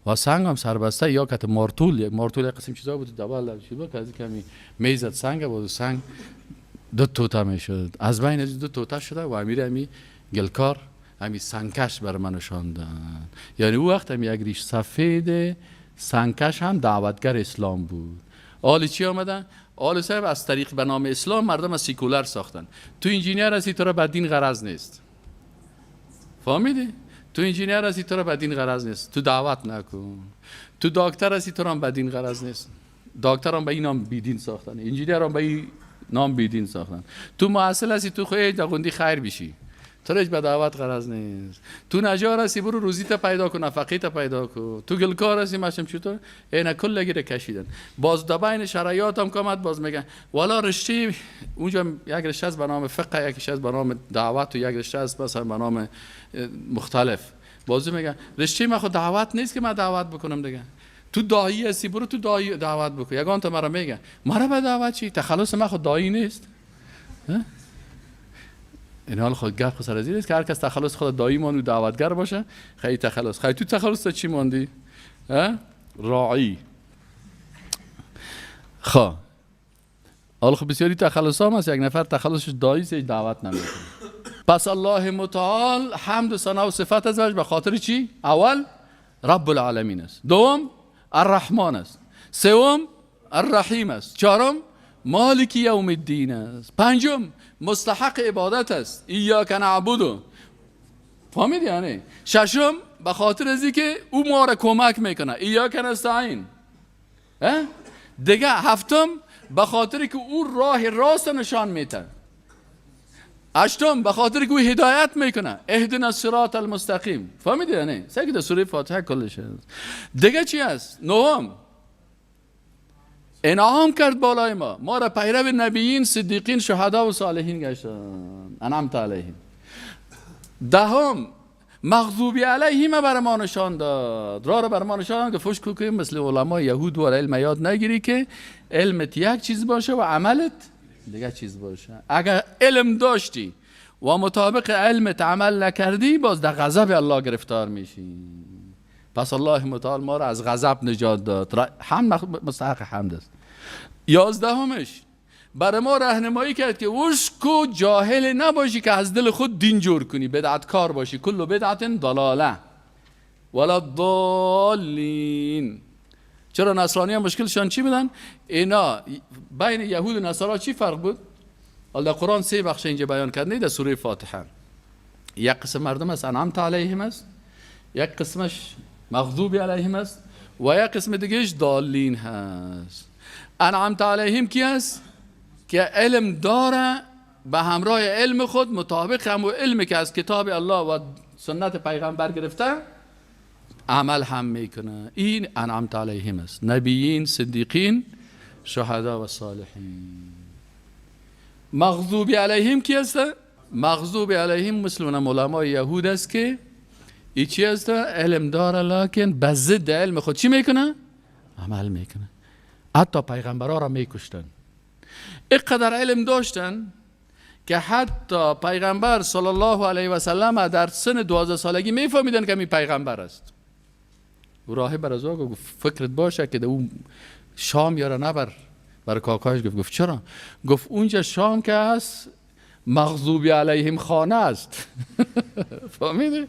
S1: و سنگ هم سربسته یا کت مارتول، یک مارتول یک قسم چیزا بود دبل چیزا که از کمی میزد سنگ بود، سنگ دو توته میشد، از بین از دو توته شده و امیر امی گلکار امی سنگکش بر من نشاندن. یعنی او وقت امی یک ریش سفید سنگکش هم دعوتگر اسلام بود. آل چی آمدن؟ آل صاحب از طریق به نام اسلام مردم از سیکولر ساختن. تو انجینیر هستی تو را به دین غرض نیست، فهمیدی؟ تو انجینیر هستی تو را به دین غرض نیست، تو دعوت نکن. تو دکتر هستی تو را به دین غرض نیست، دکتر هم به این نام بی دین ساختن، انجینیر هم به این نام بی دین ساختن. تو محصل هستی تو خیلی دغوندی خیر بشی، تو را به دعوت غرض نیست. تو نجار هستی برو روزی تا پیدا کن، نفقه تا پیدا کن. تو گلکار هستی ماشم چطور اینا کل گیره کشیدن. باز دبین شرایط هم کامد باز میگن والا رشته اونجا یک رشته است به نام فقه، یک رشته است به نام دعوت و یک رشته است مثلا به نام مختلف. باز میگن رشته ما خود دعوت نیست که من دعوت بکنم دیگه. تو داعی هستی برو تو داعی دعوت بکن. یگان تا مرا میگن مرا به دعوت چی؟ تخلص من خود داعی نیست. این حال خود گپ سر از این است که هر کس تخلص خود دایی ماند و دعوتگر باشه. خیلی تخلص، خیلی تو تخلص چی ماندی؟ راعی. خب حالا خب بسیاری تخلص هم هست، یک نفر تخلصش دایی است دعوت نمیکنه. پس الله متعال حمد و ثنا و صفت ازش به خاطر چی؟ اول رب العالمین است، دوم الرحمن است، سوم الرحیم است، چهارم مالک یوم الدین است، پنجم مستحق عبادت است، ایاک نعبد. فهمیدی یعنی؟ ششم به خاطر از که او ما را کمک میکنه، ایاک نستعین. دیگه هفتم به خاطر که او راه راست نشان میده. هشتم به خاطر که او هدایت میکنه، اهدنا الصراط المستقیم. فهمیدی یعنی؟ سعی در سوره فاتحه کلش هست. دیگه چی است؟ نهم انعام کرد بالای ما، ما را پیرو نبیین، صدیقین، شهدا و صالحین گشتن، انعمت علیهم. دهم مغضوبی علیهم بر ما نشان داد، راه را بر ما نشان داد که فوش کو مثل علمای یهود و علم یاد نگیری که علمت یک چیز باشه و عملت دیگه چیز باشه. اگر علم داشتی و مطابق علمت عمل نکردی، باز در غضب الله گرفتار میشی. پس الله متعال ما را از غضب نجات داد، هم مستحق حمد است. 11مش برای ما راهنمایی کرد که وشکو جاهل نباشی که از دل خود دین جور کنی، بدعتکار باشی. کل بدعت ضلاله ولا الضالین. چرا نصرانی ها مشکلشان چی بودن؟ اینا بین یهود و نصارا چی فرق بود؟ الله قرآن 3 بخش اینجا بیان کرده در سوره فاتحه. یک قسم مردم است انعمت علیهم است، یک قسمش مغضوب علیهم است و یک قسم دیگهش ضالین هست. انعمت علیهم کی است؟ که علم داره، به همراه علم خود مطابق هم و علمی که از کتاب الله و سنت پیغمبر گرفته عمل هم میکنه. این انعمت علیهم است، نبیین، صدیقین، شهدا و صالحین. مغضوب علیهم کی است؟ مغضوب علیهم مثل علمای یهود است که ای چی است؟ علم داره لکن به ضد علم خود چی میکنه؟ عمل میکنه. حتی پیغمبرها را میکشتن. اینقدر علم داشتن که حتی پیغمبر صلی الله علیه و سلم در سن 12 سالگی میفهمیدن که می پیغمبر است. و راهب بر از او گفت فکرت باشه که اون شام یارا نبر. برای کاکایش گفت. گفت چرا؟ گفت اونجا شام که هست مغضوب علیهم خانه است. فهمیدی؟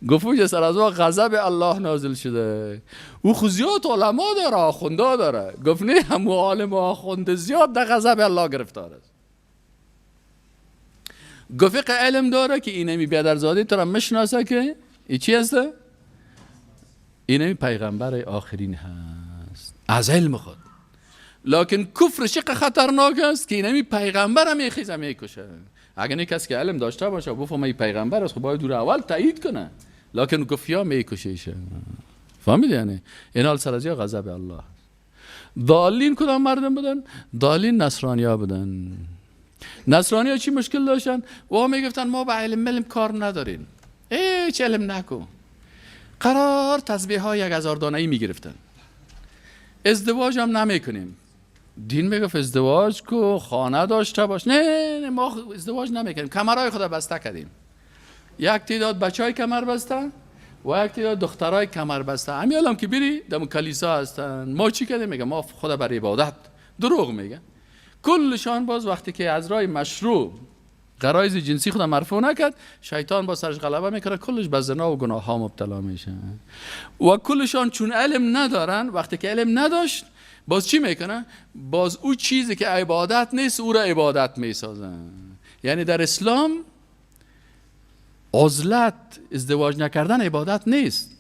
S1: گفت اونجا سر از غضب الله نازل شده. او خو زیاد علما داره، آخونده داره. گفت نه، هم عالم و آخونده زیاد در غضب الله گرفتار است. گفت علم داره که اینمی بیادرزاده تو را مشناسه که ای چی هسته؟ اینمی پیغمبر آخرین هست از علم خود. لکن کفر چقدر خطرناک است که اینمی پیغمبر هم میخیزه میکشه. اگر نه کسی که علم داشته باشه و بفهمه پیغمبر است، خب باید دور اول تایید کنه، لکن گفت یا میکشه. فهمیدی؟ یعنی اینال سر از غضب الله. ضالین کدام مردم بودن؟ ضالین نصرانیا بودن. نصرانیا چی مشکل داشتن؟ و میگفتن ما به علم علم کار نداریم، هیچ علم نکن. قرار تسبیح های 1000 دانه‌ای میگرفتن. ازدواج هم نمیکنیم. دین میگفت ازدواج کو، خانه داشته باش. نه نه، ما ازدواج نمیکنیم. کمرهای خود بسته کردیم. یک تعداد بچهای کمر بسته و یک تعداد دخترای کمر بسته. همین الان که بری دم کلیسا هستن. ما چی کردیم؟ میگه ما خدا بر عبادت. دروغ میگه. کلشان باز وقتی که از راه مشروع غرایز جنسی خود مرفوع نکرد، شیطان با سرش غلبه میکنه، کلش به زنا و گناه ها مبتلا میشه. و کلشان چون علم ندارن، وقتی که علم نداشت باز چی میکنه؟ باز او چیزی که عبادت نیست او را عبادت میسازن. یعنی در اسلام عزلت، ازدواج نکردن عبادت نیست.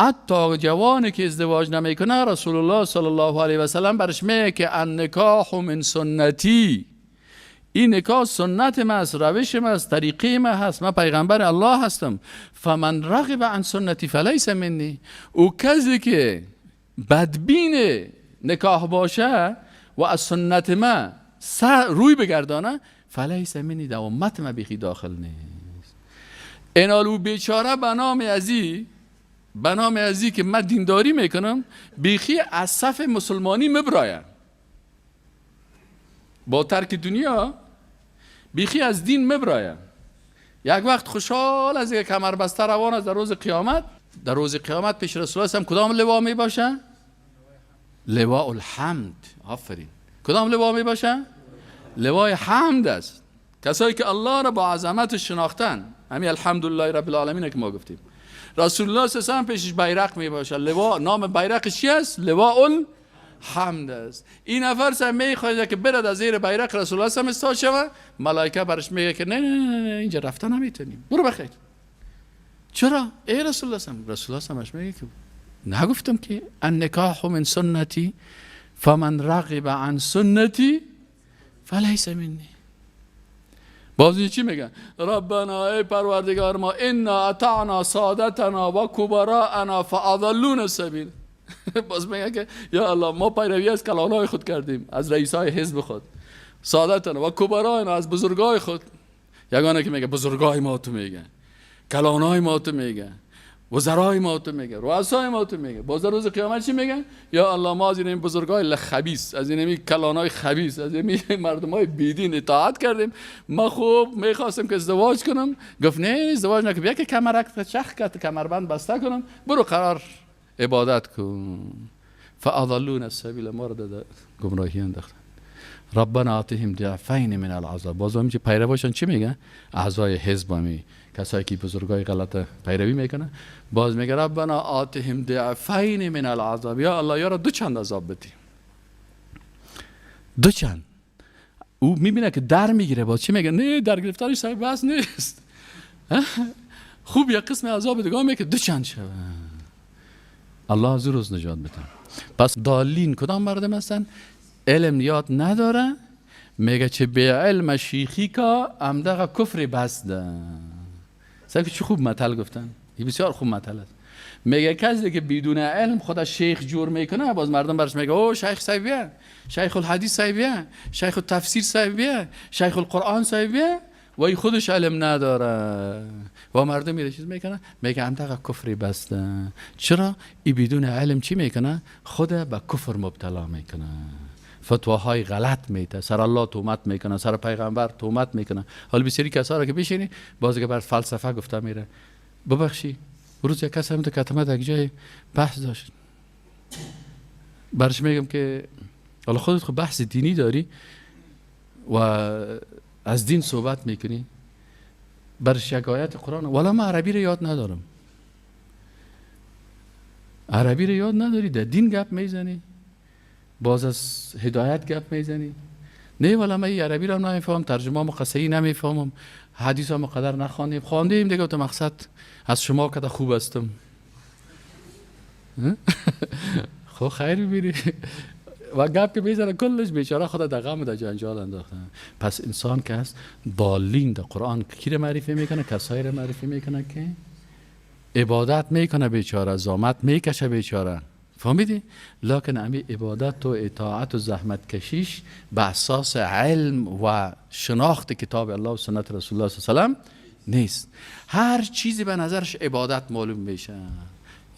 S1: حتی جوانی که ازدواج نمیکنه، رسول الله صلی الله علیه و سلم برش میگه که النکاح من سنتی، این نکاح سنت من است، روش من است، طریقه من هست، من پیغمبر الله هستم. فمن رغب عن سنتی فلیس منی. او کسی که بدبین نکاح باشه و از سنت من سر روی بگردانه، فلیس منی، در امت من بیخی داخل نیست. اینالو بیچاره به نام ازی، به نام ازی که من دینداری میکنم، بیخی از صف مسلمانی مبرایم. با ترک دنیا بیخی از دین مبرایم. یک وقت خوشحال از یک کمر بسته روان است در روز قیامت. در روز قیامت پیش رسول الله کدام لوا می باشه؟ لواء الحمد. آفرین. کدام لوا می باشه؟ لوای حمد است. کسایی که الله را با عظمت شناختن، همین الحمدلله رب العالمین که ما گفتیم. رسول الله صلی الله علیه و پیشش بیرق می باشه. لوا، نام بیرق چی است؟ لواء الحمد است. این نفر سر میخواد که برد از زیر بیرق رسول الله صلی الله علیه و شوه، ملائکه برش میگه که نه نه نه نه، اینجا رفتن نمیتونیم، برو بخیر. چرا؟ ای رسول الله صلی الله علیه و سلم میگه که نگفتم که النکاح من سنتی فمن رغب عن سنتی فلیس منی. باز این چی میگن؟ ربنا، ای پروردگار ما، انا اطعنا سادتنا و کبراءنا فاضلونا السبیل. باز میگه که یا الله، ما پیروی از کلانای خود کردیم، از رئیسای حزب خود، سادتنا و کبراءنا، از بزرگای خود. یگانه که میگه بزرگای ما تو میگه، کلانای ما تو میگه. وزرای ما تو میگه، رؤسای ما تو میگه. باز در روز قیامت چی میگن؟ یا الله ما از این بزرگای خبیث، از این کلانای خبیث، از این مردمای بیدین اطاعت کردیم. ما خوب میخواستم که ازدواج کنم، گفت نه ازدواج نکن، بیا که کمرک چخ کرد، کمربند بسته کنم، برو قرار عبادت کن. فاضلون السبیل، ما رو گمراهی انداختن. ربنا آتهم ضعفین من العذاب. باز هم پیرواشان چی میگن؟ اعضای حزب می، کسایی که بزرگای غلط پیروی میکنه، باز میگه ربنا آتهم ضعفین من العذاب، یا الله یارا دو چند عذاب بدی، دو چند. او میبینه که در میگیره، باز چی میگه؟ نه در گرفتارش صاحب بس نیست، خوب یک قسم عذاب دیگه میگه دو چند شوه. الله از روز نجات بده. پس دالین کدام مردم هستن؟ علم یاد نداره، میگه چه به علم شیخی کا امدغ کفر بس ده. سر که چه خوب متل گفتن، این بسیار خوب متل است. میگه کسی که بدون علم خدا شیخ جور میکنه، باز مردم برش میگه او شیخ صاحبیه، شیخ الحدیث صاحبیه، شیخ التفسیر صاحبیه، شیخ القرآن صاحبیه، و ای خودش علم نداره و مردم میره چیز میکنه، میگه امدغ کفر بسته. چرا؟ ای بدون علم چی میکنه؟ خود به کفر مبتلا میکنه، فتواهای غلط میده، سر الله تهمت میکنه، سر پیغمبر تهمت میکنه. حالا بسیاری کسا را که بشینی باز که بر فلسفه گفته میره. ببخشی روز یک کس هم تو کتمه در جای بحث داشت، برش میگم که حالا خودت خب بحث دینی داری و از دین صحبت میکنی، برش یک آیت قرآن، والا من عربی رو یاد ندارم. عربی رو یاد نداری در دین گپ میزنی، باز از هدایت گپ میزنی؟ نه والا من عربی رو نمیفهمم، ترجمه مقصعی نمیفهمم، حدیث هم قدر نخواندیم، خواندیم دیگه تو مقصد از شما کده خوب هستم. خب خیر ببینی و گپ که میزنه کلش بیچاره خدا در غم و در جنجال انداختن. پس انسان که هست ضالین در قرآن کی رو معرفی میکنه؟ کسایی رو معرفی میکنه که عبادت میکنه بیچاره، زحمت میکشه بیچاره، فهمیدی؟ لکن امی عبادت و اطاعت و زحمت کشیش به اساس علم و شناخت کتاب الله و سنت رسول الله صلی الله علیه و سلم نیست. هر چیزی به نظرش عبادت معلوم میشه.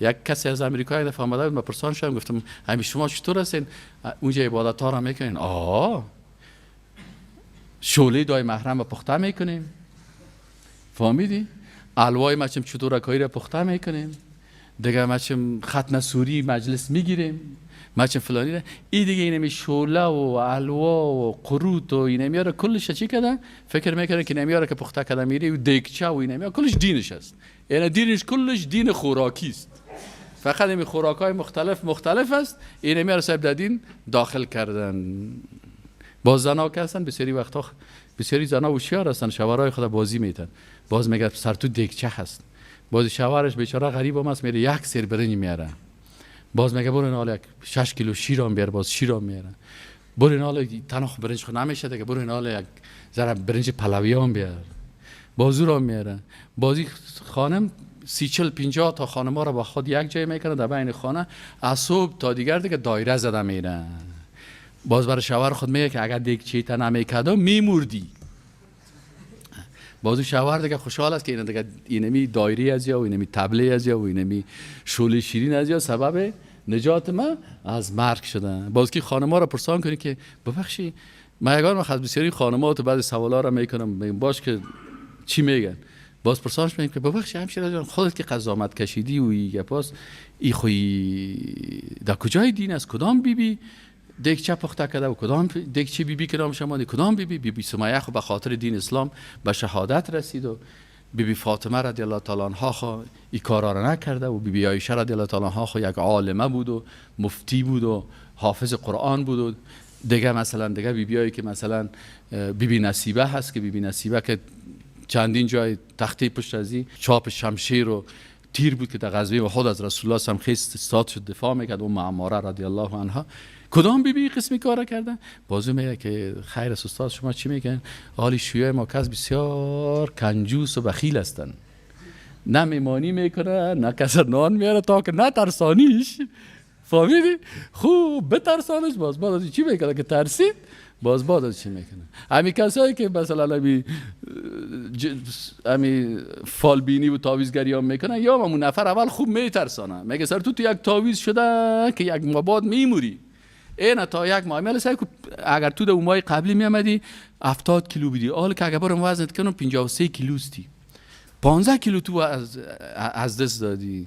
S1: یک کسی از امریکا یک دفعه آمده بود، من پرسان شدم، گفتم همین شما چطور هستین اونجا عبادت ها را میکنین؟ آه شعله دای محرم را پخته میکنیم، فهمیدی؟ الوای مچم چطورکایی را پخته میکنیم دیگه، مچم ختم سوری مجلس میگیریم، مچم فلانی را این دیگه اینمی شعله و الوا و قروت و اینمی را کلش چی کردن؟ فکر میکنه که اینمی را که پخته کرده میری و دیگچه و اینمی کلش دینش است. یعنی دینش کلش دین خوراکی است، فقط این خوراک های مختلف مختلف است، اینمی را صاحب در دین داخل کردن. باز زنا که هستن بسیاری وقتا بسیاری زنا هوشیار هستن، شوهرای خود بازی میتن، باز میگه سر تو دیگچه هست، باز شوهرش بیچاره غریب هم است، میره یک سیر برنج میاره، باز میگه برو این یک 6 کیلو شیر هم بیار، باز شیر هم میاره، برو این حال تنها برنج خود نمیشه دیگه، برو این حال یک ذره برنج پلوی هم بیار، باز او را میاره. بازی خانم 30 40 50 تا خانم ها را با خود یک جای میکنه در بین خانه، از صبح تا دیگر دیگه دایره زده میره. باز برای شوهر خود میگه که اگر دیگچه تا نمیکردم میمردی. باز شوهر دیگه خوشحال است که اینا دیگه اینمی دایره از یا و اینمی تبله از یا و اینمی شعله شیرین از یا سبب نجات ما از مرگ شدن. باز که خانم‌ها را پرسان کنی که ببخشی من یگان وقت بسیاری خانم‌ها تو بعضی سوالا را میکنم، میگم باش که چی میگن، باز پرسانش میگم که ببخشی همشیره جان خودت که قضامت کشیدی و ای گپاس ای خوی در کجای دین است؟ کدام بی بی دیگچه پخته کرده و کدام دیگچه بی بی که نام شما کدام بی بی بی بی سمیه خو به خاطر دین اسلام به شهادت رسید و بی بی فاطمه رضی الله تعالی عنها خو این کارا را نکرده و بی بی عایشه رضی الله تعالی عنها خو یک عالمه بود و مفتی بود و حافظ قرآن بود و دیگه مثلا دیگه بی بیایی که مثلا بی بی نصیبه هست که بی بی نصیبه که چندین جای تخته پشت ازی چاپ شمشیر و تیر بود که در غزوه احد از رسول الله هم خیست استاد شد دفاع میکرد و معماره رضی الله عنها. کدام بی بی قسمی کارا کردن؟ بازو میگه که خیر است استاد شما چی میگن؟ حالی شیعه ما کس بسیار کنجوس و بخیل هستن، نه میمانی میکنه نه کس نان میاره تا که نترسانیش، فهمیدی؟ خوب بترسانش، باز بعد از چی میکنه که ترسید باز بعد از چی میکنه؟ همین کسایی که مثلا همی فالبینی و تعویذگری هم میکنن، یا همون نفر اول خوب میترسانه، میگه سر تو یک تعویذ شده که یک ماه بعد میموری، این تا یک ماه میل سعی اگر تو در ماه قبلی میامدی 70 کیلو بودی، حالا که اگر برم وزنت کنم 53 کیلوستی، 15 کیلو تو از دست دادی.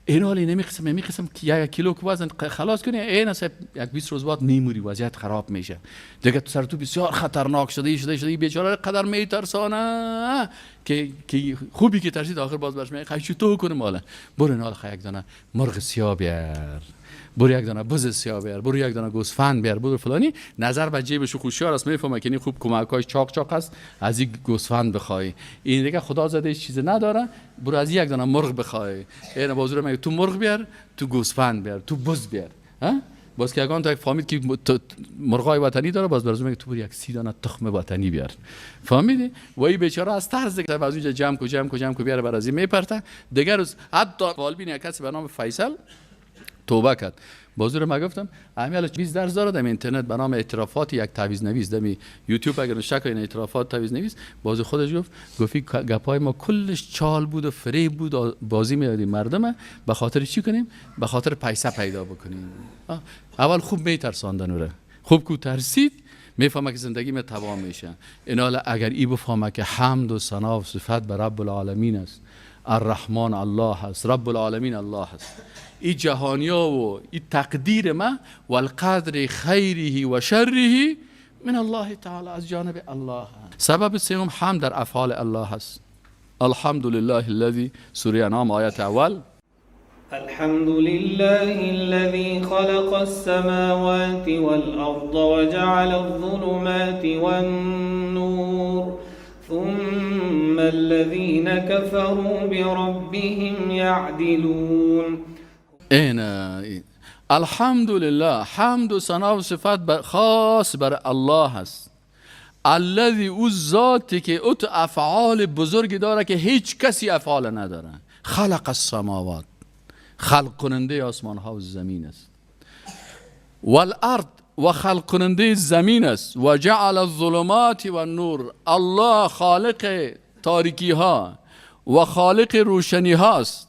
S1: این حالی نمیقسم که یک کیلو که وزن خلاص کنی، این اصلا یک 20 روز بعد میموری، وضعیت خراب میشه دیگه، تو سر تو بسیار خطرناک شده شده بیچاره قدر میترسانه که خوبی که ترسید آخر باز برش میگه خی چطور کنم حالا، برو این حال خی یک دانه مرغ سیاه بیار، برو یک دانه بز سیاه بیار، برو یک دانه گوسفند بیار، برو فلانی. نظر به جیبش خوشیار است، میفهمه که این خوب کمکاش چاق چاق است، از این گوسفند بخوای، این دیگه خدا زاده چیز نداره، برو از یک دانه مرغ بخوای. این بازور میگه تو مرغ بیار، تو گوسفند بیار، تو بز بیار. ها باز که اگان تا فهمید که مرغای وطنی داره، باز برازو میگه تو برو یک 30 دانه تخم وطنی بیار. فهمیدی؟ و این بیچاره از ترس دیگه از اونجا جمع کو جمع کو جمع کو بیاره، برازی میپرته. دیگه روز حتی فالبین یک کسی به نام فیصل توبه کرد. بازور ما گفتم امیال 20 درس داره در اینترنت به نام اعترافات یک تعویذ نویس، در یوتیوب اگر نشک این اعترافات تعویذ نویس، باز خودش گفت گپای ما کلش چال بود و فریب بود، بازی میدادیم مردم به خاطر چی کنیم؟ به خاطر پیسه پیدا بکنیم. اول خوب میترساندن اون، خوب کو ترسید میفهمه که زندگی می تمام میشه. این حالا اگر ای بفهمه که حمد و ثنا و صفت به رب العالمین است، الرحمن الله هست، رب العالمین الله هست، ای جهانیا و ای تقدیر ما والقدر خیره و شره من الله تعالی، از جانب الله. سبب سوم حمد در افعال الله هست. الحمد لله الذي، سوره انعام آیت اول،
S2: الحمد لله الذي خلق السماوات والأرض وجعل الظلمات والنور ثم الذين كفروا بربهم يعدلون.
S1: این الحمدلله، حمد و ثنا و صفت خاص بر الله هست. الذی، او ذاتی که او افعال بزرگی داره که هیچ کسی افعال نداره. خلق السماوات، خلق کننده آسمان ها و زمین است، والارض، و خلق کننده زمین است، و جعل الظلمات و النور. الله خالق تاریکی ها و خالق روشنی هاست.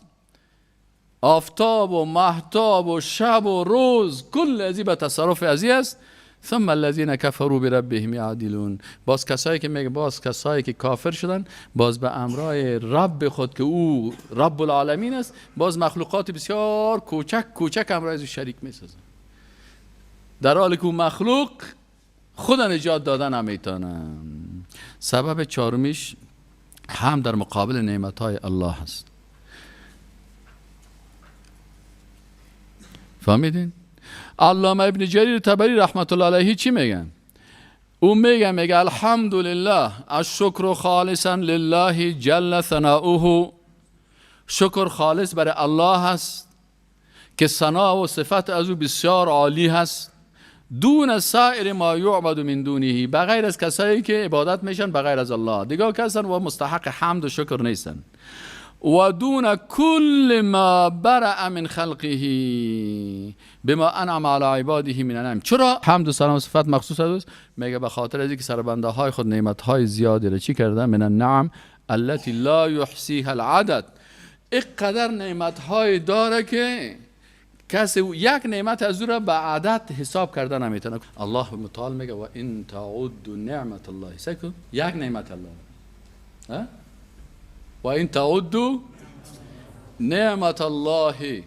S1: آفتاب و مهتاب و شب و روز کل ازی به تصرف ازی است. ثم الذين كفروا بربهم يعدلون. باز کسایی که میگه، باز کسایی که کافر شدن، باز به امرای رب خود که او رب العالمین است، باز مخلوقات بسیار کوچک کوچک امرای او شریک میسازن، در حالی که مخلوق خود نجات دادن نمیتونن. سبب چهارمیش هم در مقابل نعمت‌های الله است. فهمیدین؟ علامه ابن جریر طبری رحمت الله علیه چی میگن؟ او میگه الحمدلله الشکر خالصا لله جل ثناؤه. شکر خالص برای الله هست که ثنا و صفت از او بسیار عالی هست، دون سایر ما یعبد من دونه، بغیر از کسایی که عبادت میشن بغیر از الله، دیگه کسان و مستحق حمد و شکر نیستن. و دون كل ما برأ من خلقه بما انعم على عباده من انعم. چرا حمد و سلام و صفت مخصوص است؟ میگه به خاطر از اینکه سربنده های خود نعمت های زیادی را چی کرده؟ من النعم التي لا يحصيها العدد. اینقدر نعمت های داره که کسی یک نعمت از او را به عدد حساب کرده نمیتونه. الله متعال میگه و ان تعدوا نعمت الله، سکو یک نعمت الله، ها؟ و این تعدوا نعمت الله،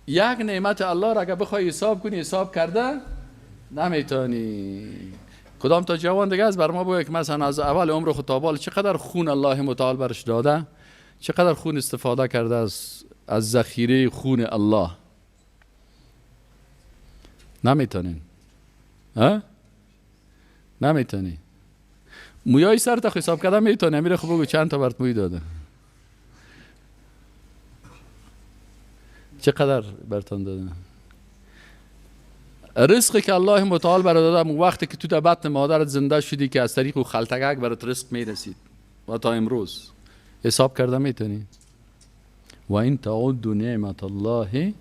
S1: یک نعمت الله را اگر بخوای حساب کنی حساب کرده نمیتونی. کدام تا جوان دیگه از بر ما بگه که مثلا از اول عمر خود تا حال چقدر خون الله متعال برش داده، چقدر خون استفاده کرده از ذخیره خون الله؟ نمیتونین، ها؟ نمیتونی. مویای سر تا حساب کردن میتونی، امیر خب بگو چند تا برات موی داده، چقدر برتان داده؟ رزقی که الله متعال برات داده، اون وقتی که تو در بطن مادرت زنده شدی که از طریق او خلطگک برات رزق میرسید و تا امروز حساب کرده میتونی. و این تعدوا نعمت الله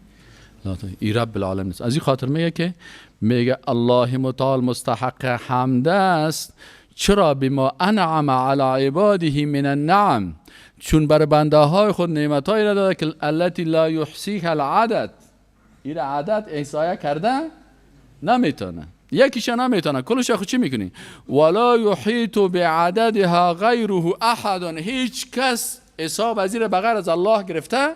S1: ای رب العالمین است. از این خاطر میگه که میگه الله متعال مستحق حمد است. چرا؟ بما انعم علی عباده من النعم، چون بر بنده های خود نعمت هایی را داده که التي لا یحصیها العدد، این عدد احصایه کرده نمیتونه، یکیش نمیتونه، کلش خود چی میکنی؟ ولا یحیط بعددها غیره احد، هیچ کس حساب از این بغیر از الله گرفته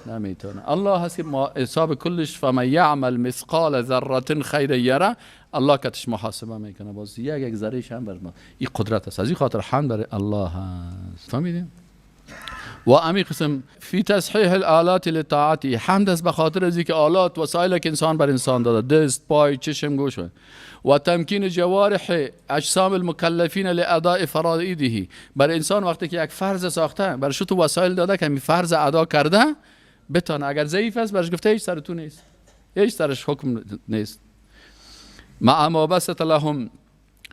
S1: نمیتونه. الله هست که ما حساب کلش، فمن یعمل مثقال ذره خیر یره، الله کتش محاسبه میکنه، باز یک یک ذرهش هم بر ما. این قدرت است، از این خاطر حمد بر الله هست. فهمیدیم؟ و امی قسم فی تصحیح الآلات لطاعتی، حمد است به خاطر از اینکه آلات وسایل که انسان بر انسان داده، دست، پای، چشم، گوش، و تمکین جوارح اجسام المکلفین لاداء فرائضه، بر انسان وقتی که یک فرض ساخته برش تو وسایل داده که می فرض ادا کرده بتانه، اگر ضعیف است برش گفته هیچ سر تو نیست، هیچ سرش حکم نیست. مع ما بسط لهم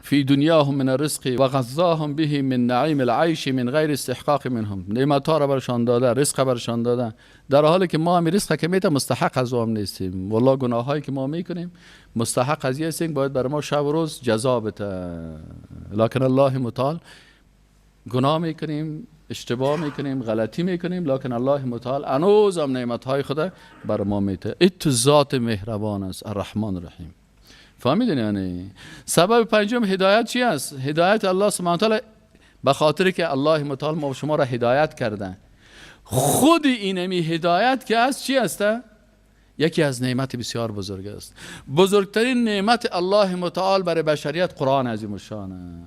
S1: فی دنیاهم من الرزق و غذاهم به من نعیم العیش من غیر استحقاق منهم، نعمت ها را برشان داده، رزق برشان داده، در حالی که ما هم رزق که میته مستحق از او هم نیستیم. والله گناه هایی که ما میکنیم مستحق از هستیم، باید بر ما شب و روز جزا بده، لکن الله متعال گناه میکنیم، اشتباه میکنیم، غلطی میکنیم، لکن الله متعال هنوز هم نعمت های خود بر ما میته. ات ذات مهربان است، الرحمن الرحیم. فهمیدین؟ یعنی سبب پنجم هدایت چی است؟ هدایت الله سبحانه و تعالی، به خاطر که الله متعال ما شما را هدایت کرده. خود اینمی هدایت که است چی است؟ یکی از نعمت بسیار بزرگ است. بزرگترین نعمت الله متعال برای بشریت قرآن عظیم الشان.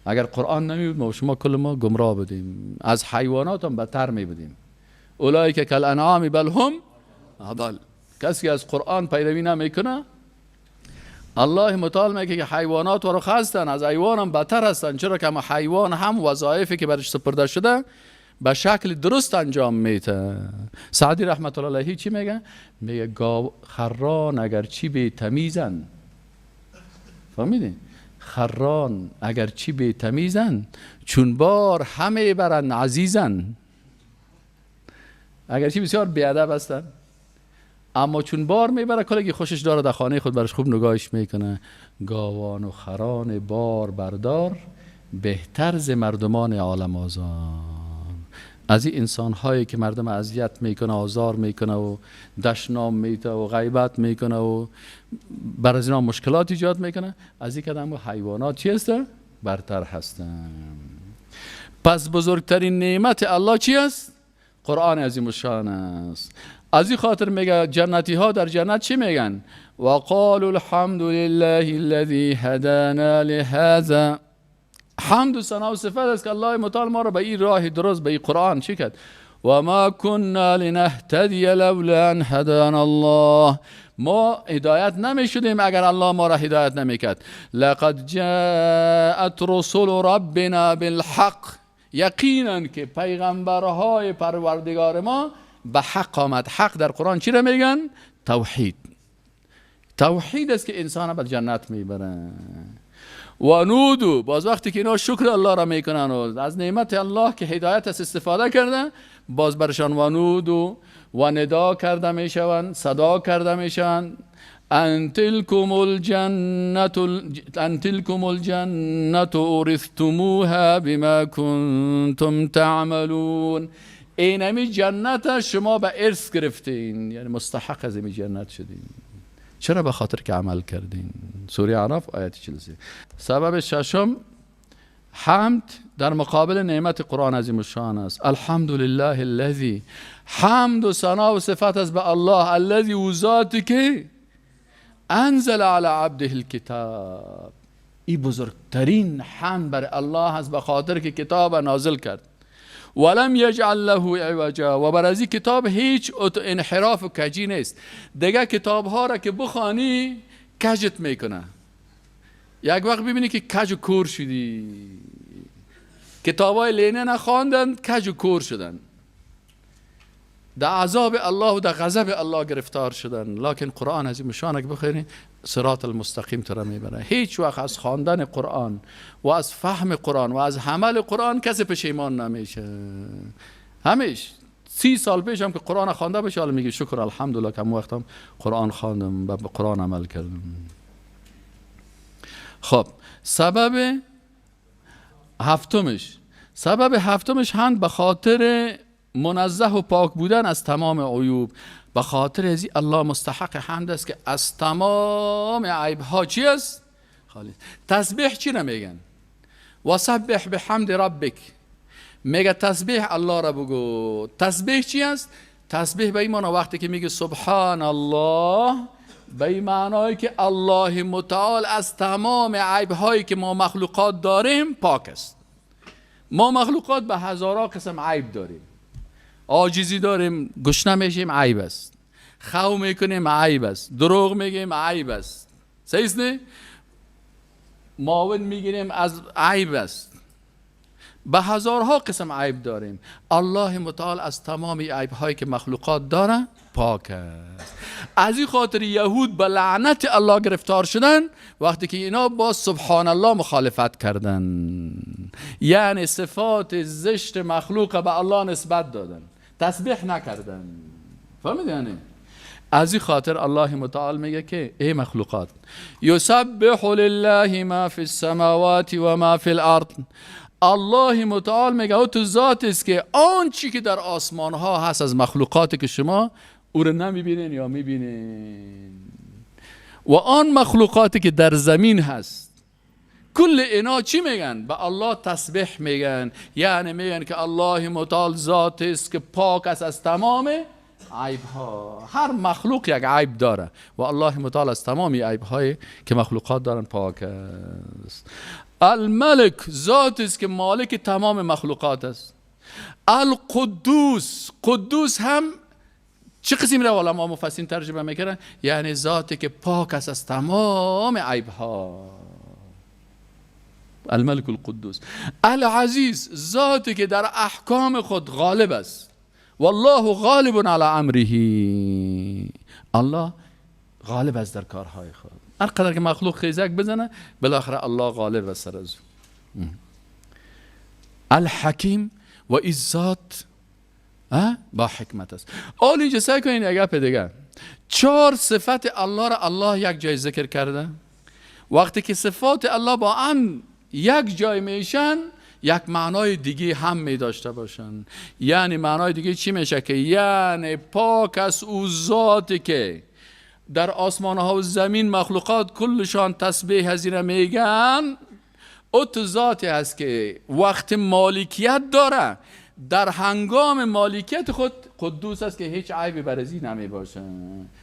S1: اگر قرآن نمی بود ما شما کل ما گمراه بودیم، از حیوانات هم بدتر می بودیم. اولئک کالانعام بل هم اضل. کسی از قرآن پیروی نمیکنه، الله متعال میگه که حیوانات ورخ هستن، از حیوان هم بدتر هستن. چرا که حیوان هم وظایفی که برش سپرده شده به شکل درست انجام میده. سعدی رحمت الله علیه چی میگه؟ میگه گاو خران اگر چی بی تمیزن، فهمیدین؟ خران اگر چی بی تمیزن، چون بار همه برن عزیزن. اگر چی بسیار بیادب هستن، اما چون بار میبره کلگی خوشش داره، در خانه خود برش خوب نگاهش میکنه. گاوان و خران بار بردار، بهتر ز مردمان عالم آزار. از این انسان هایی که مردم اذیت میکنه، آزار میکنه و دشنام میده و غیبت میکنه و بر از اینا مشکلات ایجاد میکنه، از این کدام حیوانات چی هستن؟ برتر هستن. پس بزرگترین نعمت الله چی است؟ قرآن عظیم الشان است. از این خاطر میگه جنتی ها در جنت چی میگن؟ وقالوا الحمد لله الذي هدانا لهذا. حمد و ثنا و صفت است که الله متعال ما را به این راه درست، به این قرآن چی کرد؟ و ما كنا لنهتدی لولا ان هدانا الله. ما هدایت نمیشدیم اگر الله ما را هدایت نمیکرد. لقد جاءت رسل ربنا بالحق. یقینا که پیغمبرهای پروردگار ما به حق آمد. حق در قرآن چی را میگن؟ توحید. توحید است که انسان به جنت میبره. و نودو، باز وقتی که اینا شکر الله را میکنن و از نعمت الله که هدایت است استفاده کرده، باز برشان و نودو و ندا کرده میشوند، صدا کرده میشوند، ان تلکم الجنة اورثتموها بما کنتم تعملون. اینمی جنت شما به ارث گرفتین، یعنی مستحق از این جنت شدین. چرا؟ به خاطر که عمل کردین. سوره اعراف آیت 43. سبب ششم حمد در مقابل نعمت قرآن عظیم الشان است. الحمدلله الذی، حمد و ثنا و صفت است به الله، الذی و ذاتی که انزل علی عبده الکتاب. این بزرگترین حمد بر الله است به خاطر که کتاب نازل کرد. ولم یجعل له عوجا، و بر از این کتاب هیچ انحراف و کجی نیست. دیگه کتاب ها را که بخوانی کجت میکنه، یک وقت ببینی که کج و کور شدی. کتاب های لینن خواندن کج و کور شدن، در عذاب الله و در غضب الله گرفتار شدن. لکن قرآن از این مشانه که بخوانی صراط المستقیم تو را میبره. هیچ وقت از خواندن قرآن و از فهم قرآن و از حمل قرآن کسی پشیمان نمیشه. همیش 30 سال پیش هم که قرآن خوانده باشه، حالا میگه شکر الحمدلله که همون وقتم قرآن خواندم و به قرآن عمل کردم. خب سبب هفتمش، سبب هفتمش هم به خاطر منزه و پاک بودن از تمام عیوب. به خاطر از الله مستحق حمد است که از تمام عیب ها چی است؟ خالی. تسبیح چی نمیگن؟ و سبح بحمد ربک، میگه تسبیح الله را بگو. تسبیح چی است؟ تسبیح به این معنی وقتی که میگه سبحان الله، به این معنایی که الله متعال از تمام عیب هایی که ما مخلوقات داریم پاک است. ما مخلوقات به هزارها قسم عیب داریم، عاجزی داریم، گشنه میشیم عیب است، خو میکنیم عیب است، دروغ میگیم عیب است، صحیح است نه؟ معاون میگیریم از عیب است. به هزارها قسم عیب داریم. الله متعال از تمام عیب هایی که مخلوقات داره پاک است. از این خاطر یهود به لعنت الله گرفتار شدن وقتی که اینا با سبحان الله مخالفت کردن، یعنی صفات زشت مخلوق به الله نسبت دادن، تسبیح نکردن. فهمید؟ یعنی از این خاطر الله متعال میگه که ای مخلوقات، یسبح لله ما فی السماوات و ما فی الارض. الله متعال میگه او تو ذات است که آن چی که در آسمان ها هست از مخلوقاتی که شما او رو نمیبینین یا میبینین، و آن مخلوقاتی که در زمین هست، کل اینا چی میگن؟ به الله تسبیح میگن. یعنی میگن که الله متعال ذات است که پاک است از تمام عیب ها. هر مخلوق یک عیب داره و الله متعال از تمام عیب های که مخلوقات دارن پاک است. الملک ذات است که مالک تمام مخلوقات است. القدوس، قدوس هم چه قسم را علما مفسرین ترجمه میکنن؟ یعنی ذاتی که پاک است از تمام عیب ها. الملک القدوس. العزیز ذاتی که در احکام خود غالب است. والله غالب علی امره. الله غالب است در کارهای خود. هر قدر که مخلوق خیزک بزنه بالاخره الله غالب است سر از او. الحکیم و این ذات با حکمت است. آل اینجا سعی کنین یک گپ دیگه، 4 صفت الله را الله یک جای ذکر کرده. وقتی که صفات الله با هم یک جای میشن، یک معنای دیگه هم می داشته باشن. یعنی معنای دیگه چی میشه؟ که یعنی پاک است او ذاتی که در آسمان ها و زمین مخلوقات کلشان تسبیح هزینه میگن. او تو ذاتی هست که وقت مالکیت داره، در هنگام مالکیت خود قدوس است که هیچ عیبی بر ازی نمی باشه.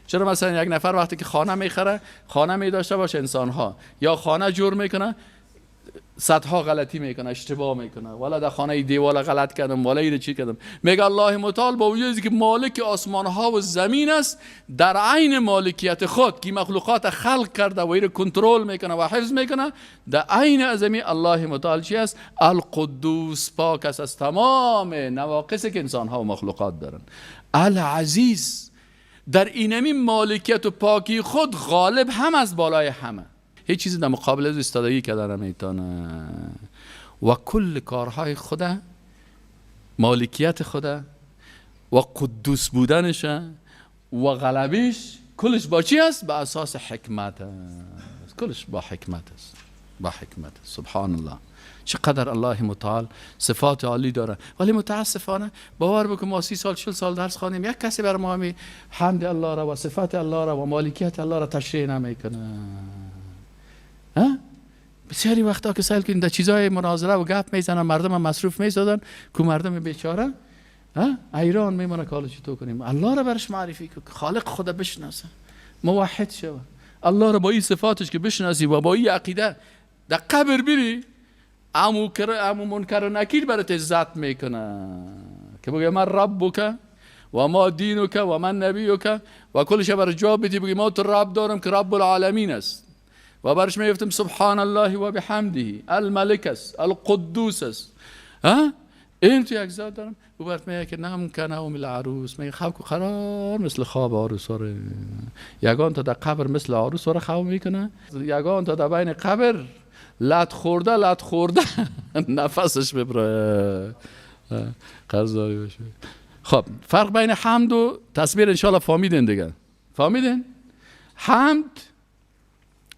S1: چرا مثلا یک نفر وقتی که خانه میخره، خانه می داشته باشه انسان ها، یا خانه جور میکنه، صدها غلطی میکنه، اشتباه میکنه، والا در خانه دیوال غلط کردم، والا اینو چی کردم. میگه الله متعال با وجودی که مالک آسمان ها و زمین است، در عین مالکیت خود که مخلوقات خلق کرده و اینو کنترل میکنه و حفظ میکنه، در عین ازمی الله متعال چی است؟ القدوس، پاک است از تمام نواقصی که انسان ها و مخلوقات دارن. العزیز، در اینمی مالکیت و پاکی خود غالب هم از بالای همه، هیچ چیزی در مقابل از ایستادگی کردن نمیتونه. و کل کارهای خدا، مالکیت خدا و قدوس بودنش و غلبیش، کلش با چی است؟ با اساس حکمت است. کلش با حکمت است، با حکمت است. سبحان الله، چقدر الله متعال صفات عالی داره. ولی متاسفانه باور بکن ما 30 سال 40 سال درس خواندیم، یک کسی بر ما می حمد الله را و صفات الله را و مالکیت الله را تشریح نمیکنه. بسیاری وقتا که سیل کنید در چیزای مناظره و گپ میزنن، مردم هم مصروف میزدن که مردم بیچاره ایران میمونه که حالا چطور کنیم؟ الله را برش معرفی کن، خالق خدا بشناسه، موحد شوه، الله را با این صفاتش که بشناسی و با این عقیده در قبر بری، امو منکر و نکیر برات عزت میکنه که بگه من ربک و ما دینک و من نبیک و کلش برات جواب بدی، بگی ما تو رب دارم که رب العالمین است و برش میگفتم سبحان الله و بحمده، الملک است، القدوس است. این تو یک ذات دارم. و برات میگه که نم کنوم العروس، میگه خواب قرار مثل خواب عروس اره. یگان تا در قبر مثل عروس اره خواب میکنه، یگان تا در بین قبر لط خورده لط خورده نفسش ببره، قرض داری باشه. خب فرق بین حمد و تسبیح انشالله فهمیدین دیگه. فهمیدین؟ حمد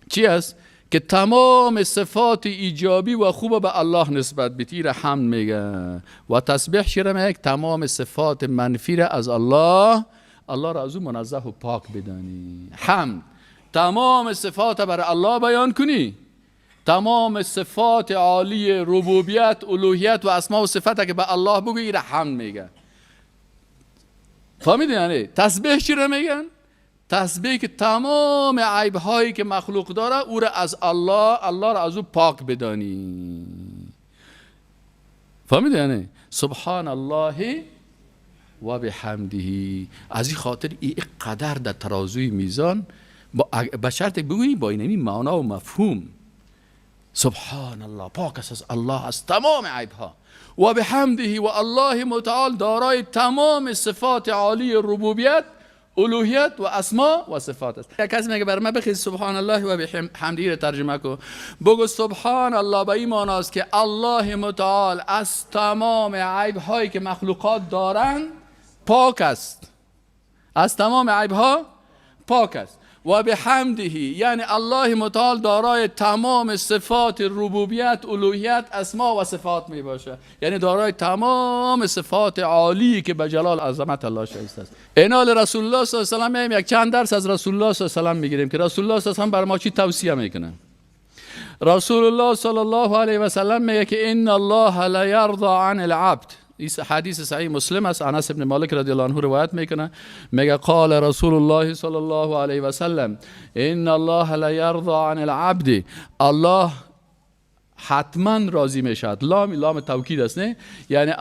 S1: چی است؟ که تمام صفات ایجابی و خوب به الله نسبت بدی را حمد میگه، و تسبیح چی را میگه؟ تمام صفات منفی را از الله، الله را از او منزه و پاک بدانی. حمد تمام صفات برای الله بیان کنی، تمام صفات عالی ربوبیت، الوهیت و اسماء و صفات که به الله بگویی را حمد میگه. فهمیدین؟ یعنی تسبیح چی را میگن؟ تسبیح که تمام عیب هایی که مخلوق داره او را از الله، الله را از او پاک بدانی. فهمیدین؟ یعنی سبحان الله و بحمده. از این خاطر این قدر در ترازوی میزان با شرط بگویی با اینمی معنا و مفهوم، سبحان الله پاک است از الله از تمام عیب ها، و بحمده و الله متعال دارای تمام صفات عالی ربوبیت، الوهیت و اسما و صفات است. یک کسی میگه بر من بخیر سبحان الله و بحمده را ترجمه کو، بگو سبحان الله به این معنی است که الله متعال از تمام عیب هایی که مخلوقات دارند پاک است، از تمام عیب ها پاک است. و بحمده یعنی الله متعال دارای تمام صفات ربوبیت، الوهیت، اسما و صفات می باشه، یعنی دارای تمام صفات عالی که به جلال عظمت الله شایسته است. اینال رسول الله صلی الله علیه و سلم یک چند درس از رسول الله صلی الله علیه و سلم میگیریم که رسول الله صلی الله علیه و سلم بر ما چی توصیه میکنه. رسول الله صلی الله علیه و سلم میگه که ان الله لا یرضى عن العبد. این حدیث صحیح مسلم است، انس بن مالک رضی الله عنه روایت میکنه، میگه قال رسول الله صلی الله علیه و سلم ان الله لا یرضى عن العبد. الله حتما راضی میشد. لام توکید است نه، یعنی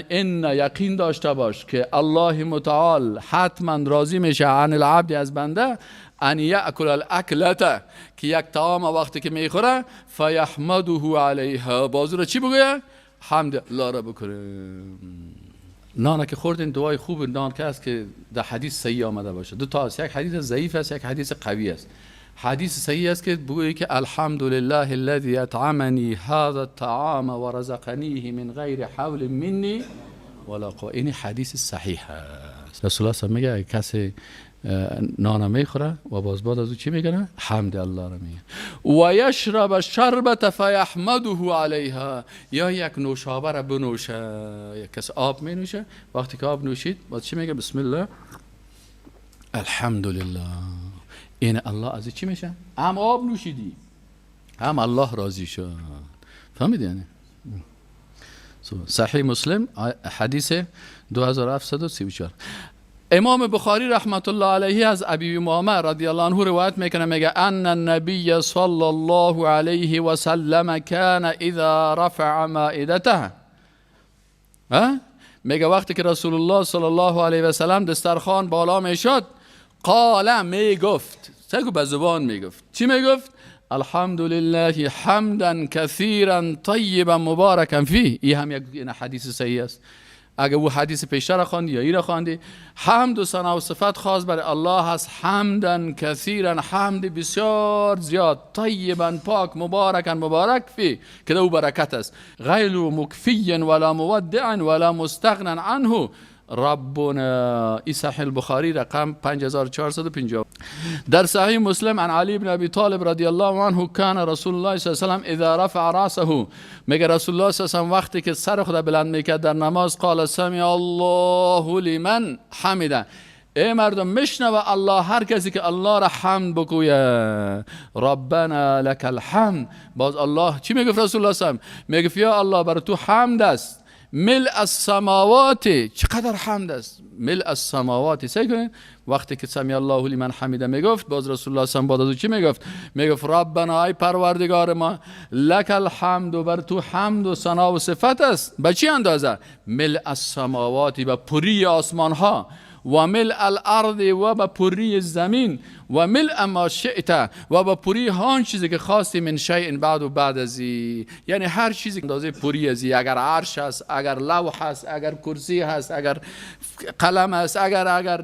S1: ان یقین داشته باش که الله متعال حتما راضی میشه عن العبد از بنده، ان یاکل الاکلته که یک طعام وقتی که میخوره فیحمده علیها، بازو را چی بگویه؟ حمد الله را بکنه. نانه که خوردین دعای خوب نان که است که در حدیث صحیح آمده باشه. دو تا است، یک حدیث ضعیف است، یک حدیث قوی است. حدیث صحیح است که بگویی که الحمد لله الذي اطعمني هذا الطعام ورزقنيه من غیر حول مني ولا قوه. این حدیث صحیح است. رسول الله صلی میگه کسی نان میخوره و باز بعد از او چی میگه؟ حمد الله را میگه. و یشرب الشربة فیحمده علیها، یا یک نوشابه را بنوشه. یک کس آب می نوشه، وقتی که آب نوشید باز چی میگه؟ بسم الله الحمدلله. این الله از چی میشه؟ هم آب نوشیدی هم الله راضی شد. فهمیدی یعنی؟ صحیح مسلم حدیث 2734. امام بخاری رحمت الله علیه از ابی امامه رضی الله عنه روایت میکنه، میگه ان النبی صلی الله علیه و سلم کان اذا رفع مائدته. میگه وقتی که رسول الله صلی الله علیه و سلم دسترخوان بالا میشد، قال میگفت، سگو به زبان میگفت، چی میگفت؟ الحمد لله حمدا کثیرا طیبا مبارکا فیه. این هم یک حدیث صحیح است. اگه او حدیث پیشتر خواندی یا ای را خواندی، حمد و ثنا و صفت خاص بر الله هست، حمدا کثیرا، حمد بسیار زیاد، طیبا پاک، مبارکا مبارک فی، که او برکت است، غیر مکفی ولا مودع ولا مستغنا عنه ربنا. ای صحیح البخاری رقم 5450. در صحیح مسلم عن علی بن ابی طالب رضی الله عنه کان رسول الله صلی الله علیه و سلم اذا رفع راسه، میگه رسول الله صلی الله علیه و سلم وقتی که سر خود بلند میکرد در نماز، قال سمع الله لمن حمده. ای مردم میشنوه الله هر کسی که الله را حمد بگویه، ربنا لک الحمد. باز الله چی میگفت رسول الله صلی الله علیه و سلم؟ میگفت یا الله بر تو حمد است، ملء السماوات. چقدر حمد است، ملء السماوات. سعی کنید وقتی که سمع الله لمن حمیده میگفت، باز رسول الله صلی الله علیه و سلم چی میگفت؟ میگفت ربنا ای پروردگار ما، لک الحمد و بر تو حمد و ثنا و صفت است. به چی اندازه؟ ملء السماوات، به پری آسمان ها، و ملء الارض و به پری زمین، و ملء ما شئت و به پری هان چیزی که خواستی، من شیء بعد و بعد ازی، یعنی هر چیزی اندازه پری ازی، اگر عرش هست، اگر لوح هست، اگر کرسی هست، اگر قلم هست، اگر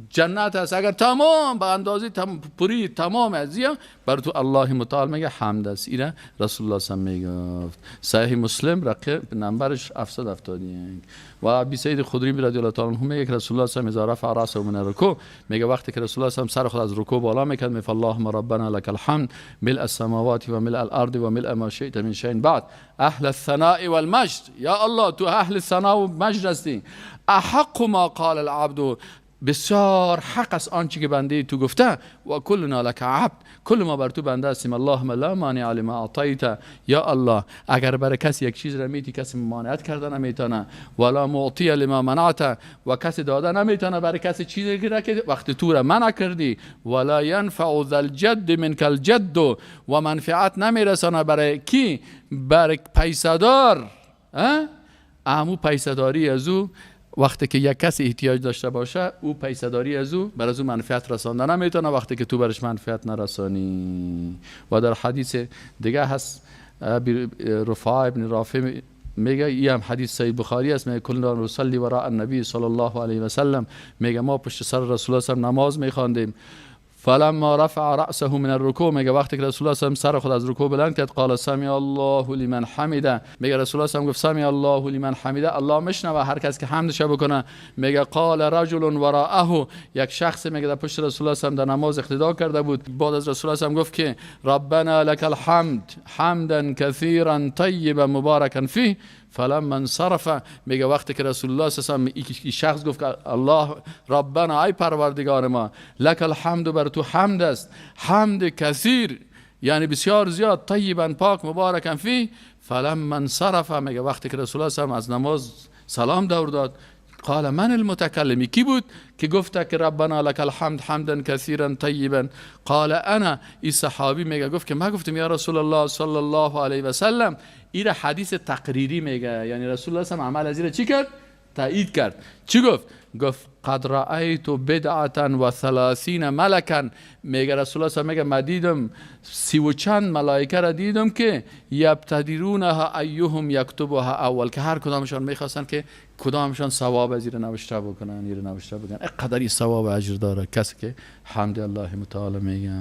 S1: جنت هست، اگر تمام به اندازه پوری تمام ازیا بر تو الله متعال میگه حمد است. ایره رسول الله صلی میگفت. صحیح مسلم رقم نمبرش 771. و ابی سعید خدری رضی الله تعالی عنه میگه که رسول الله صلی الله علیه و رفع راسه من الرکوع، میگه وقتی که رسول الله صلی سر خود از رکوع بالا میکرد میگه اللهم ربنا لك الحمد ملء السماوات و ملء الارض و ملء ما شئت من شیء بعد اهل الثناء والمجد. یا الله تو اهل ثنا و مجد هستی. احق ما قال العبد، بسیار حق است آنچه که بنده تو گفته. و کلنا لک عبد، کل ما بر تو بنده هستیم. اللهم لا مانع لما اعطیت، یا الله اگر بر کسی یک چیز را میتی کسی مانعت کرده نمیتونه، ولا معطی لما منعت، و کسی داده نمیتونه بر کسی چیزی که وقتی تو را منع کردی. ولا ينفع ذا الجد منك الجد، و منفعت نمیرسانه برای کی؟ بر پیسدار. امو پیسداری از او وقتی که یک کسی احتیاج داشته باشه او پیسداری از او بر از او منفعت رسانده نمیتونه وقتی که تو برش منفعت نرسانی. و در حدیث دیگه هست رفاعه ابن رافع میگه، این هم حدیث صحیح بخاری است، میگه کلنا نصلی وراء النبی صلی الله علیه و سلم، میگه ما پشت سر رسول الله صلی نماز میخواندیم. فلما رفع رأسه من الرکوع، میگه وقتی که رسول الله صلی سر خود از رکوع بلند کرد، قال سمع الله لمن حمده، میگه رسول الله صلی گفت سمع الله لمن حمده، الله میشنوه هر کس که حمدش بکنه. میگه قال رجل وراءه، یک شخص میگه در پشت رسول الله صلی در نماز اقتدا کرده بود، بعد از رسول الله صلی گفت که ربنا لك الحمد حمدا كثيرا طيبا مباركا فيه. فلما انصرف، میگه وقتی که رسول الله صلی الله علیه و سلم شخص گفت که الله ربنا ای پروردگار ما لک الحمد، بر تو حمد است، حمد کثیر یعنی بسیار زیاد، طیبا پاک، مبارکا فی. فلما انصرف، میگه وقتی که رسول الله صلی الله علیه و از نماز سلام دور داد، قال من المتکلم، کی بود که گفته که ربنا لك الحمد حمدا كثيرا طيبا؟ قال انا. این صحابی میگه گفت که ما گفتم یا رسول الله صلی الله علیه و سلم. این حدیث تقریری میگه، یعنی رسول الله صلی الله علیه و عمل از چی کرد؟ تایید کرد. چی گفت؟ گفت قد رأیت بدعة و 30 ملکا، میگه رسول الله صلی الله علیه و میگه ما دیدم 30 و چند ملائکه را دیدم که یبتدرونها ایهم یکتبها اول، که هر کدامشان میخواستن که کدامشان ثواب از این نوشته بکنن، این نوشته بکنن. اینقدر این ثواب اجر داره کسی که حمد الله متعال میگه.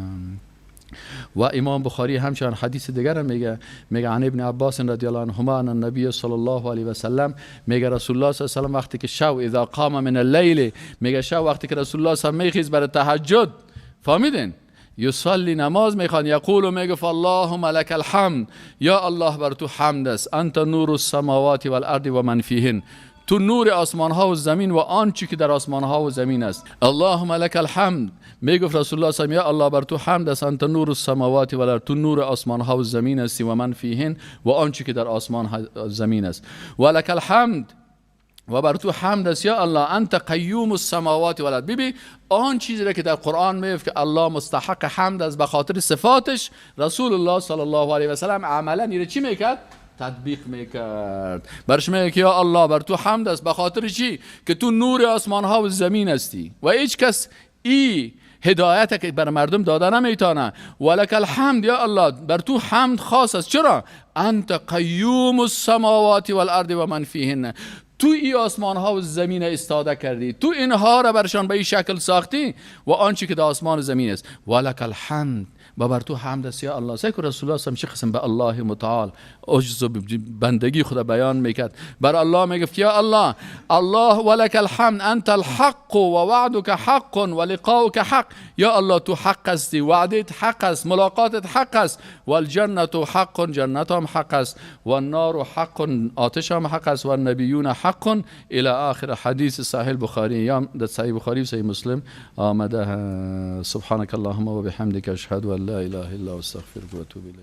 S1: و امام بخاری همچنان حدیث دیگر میگه، میگه عن ابن عباس رضی الله عنهما ان النبی صلی الله علیه و سلم، میگه رسول الله صلی الله علیه و سلم وقتی که شو اذا قام من اللیل، میگه شو وقتی که رسول الله صلی الله علیه و میخیز برای تهجد، فهمیدین؟ یصلی نماز میخوان، یقول میگه اللهم لك الحمد، یا الله بر تو حمد است، انت نور السماوات والارض و من فیهن، تو نور آسمان ها و زمین و آنچه که در آسمان ها و زمین است. اللهم لك الحمد، میگفت رسول الله صلی الله علیه و الله بر تو حمد است، انت نور السماوات والارض، تو نور آسمان ها و زمین هستی، و من فیهن و آنچه که در آسمان ها زمین است. و لك الحمد، و بر تو حمد است یا الله، انت قیوم السماوات والارض. ببین آن چیزی را که در قرآن میگه که الله مستحق حمد است به خاطر صفاتش، رسول الله صلی الله علیه و سلم عملا اینو چی میکرد؟ تطبیق میکرد. برش میگه که یا الله بر تو حمد است به خاطر چی؟ که تو نور آسمان ها و زمین هستی و هیچ کس ای هدایت که بر مردم داده نمیتونه. ولک الحمد، یا الله بر تو حمد خاص است. چرا؟ انت قیوم السماوات والارض و من فیهن، تو ای آسمان ها و زمین استاده کردی، تو اینها را برشان به این شکل ساختی و آنچه که در آسمان و زمین است. ولک الحمد، و بر تو حمد است یا الله. سیکو رسول الله صلی چه قسم به الله متعال عجز و بندگی خدا بیان میکرد. بر الله میگفت یا الله الله ولک الحمد انت الحق و وعدک حق و لقاؤک حق، یا الله تو حق هستی، وعدت حق است، ملاقاتت حق است، والجنة حق، جنت هم حق است، و النار حق، آتش هم حق است، و النبیون حق، الی آخر حدیث صحیح بخاری، یا در صحیح بخاری و صحیح مسلم آمده. سبحانك اللهم و بحمدک اشهد ان لا اله الا استغفرك و اتوب الیک.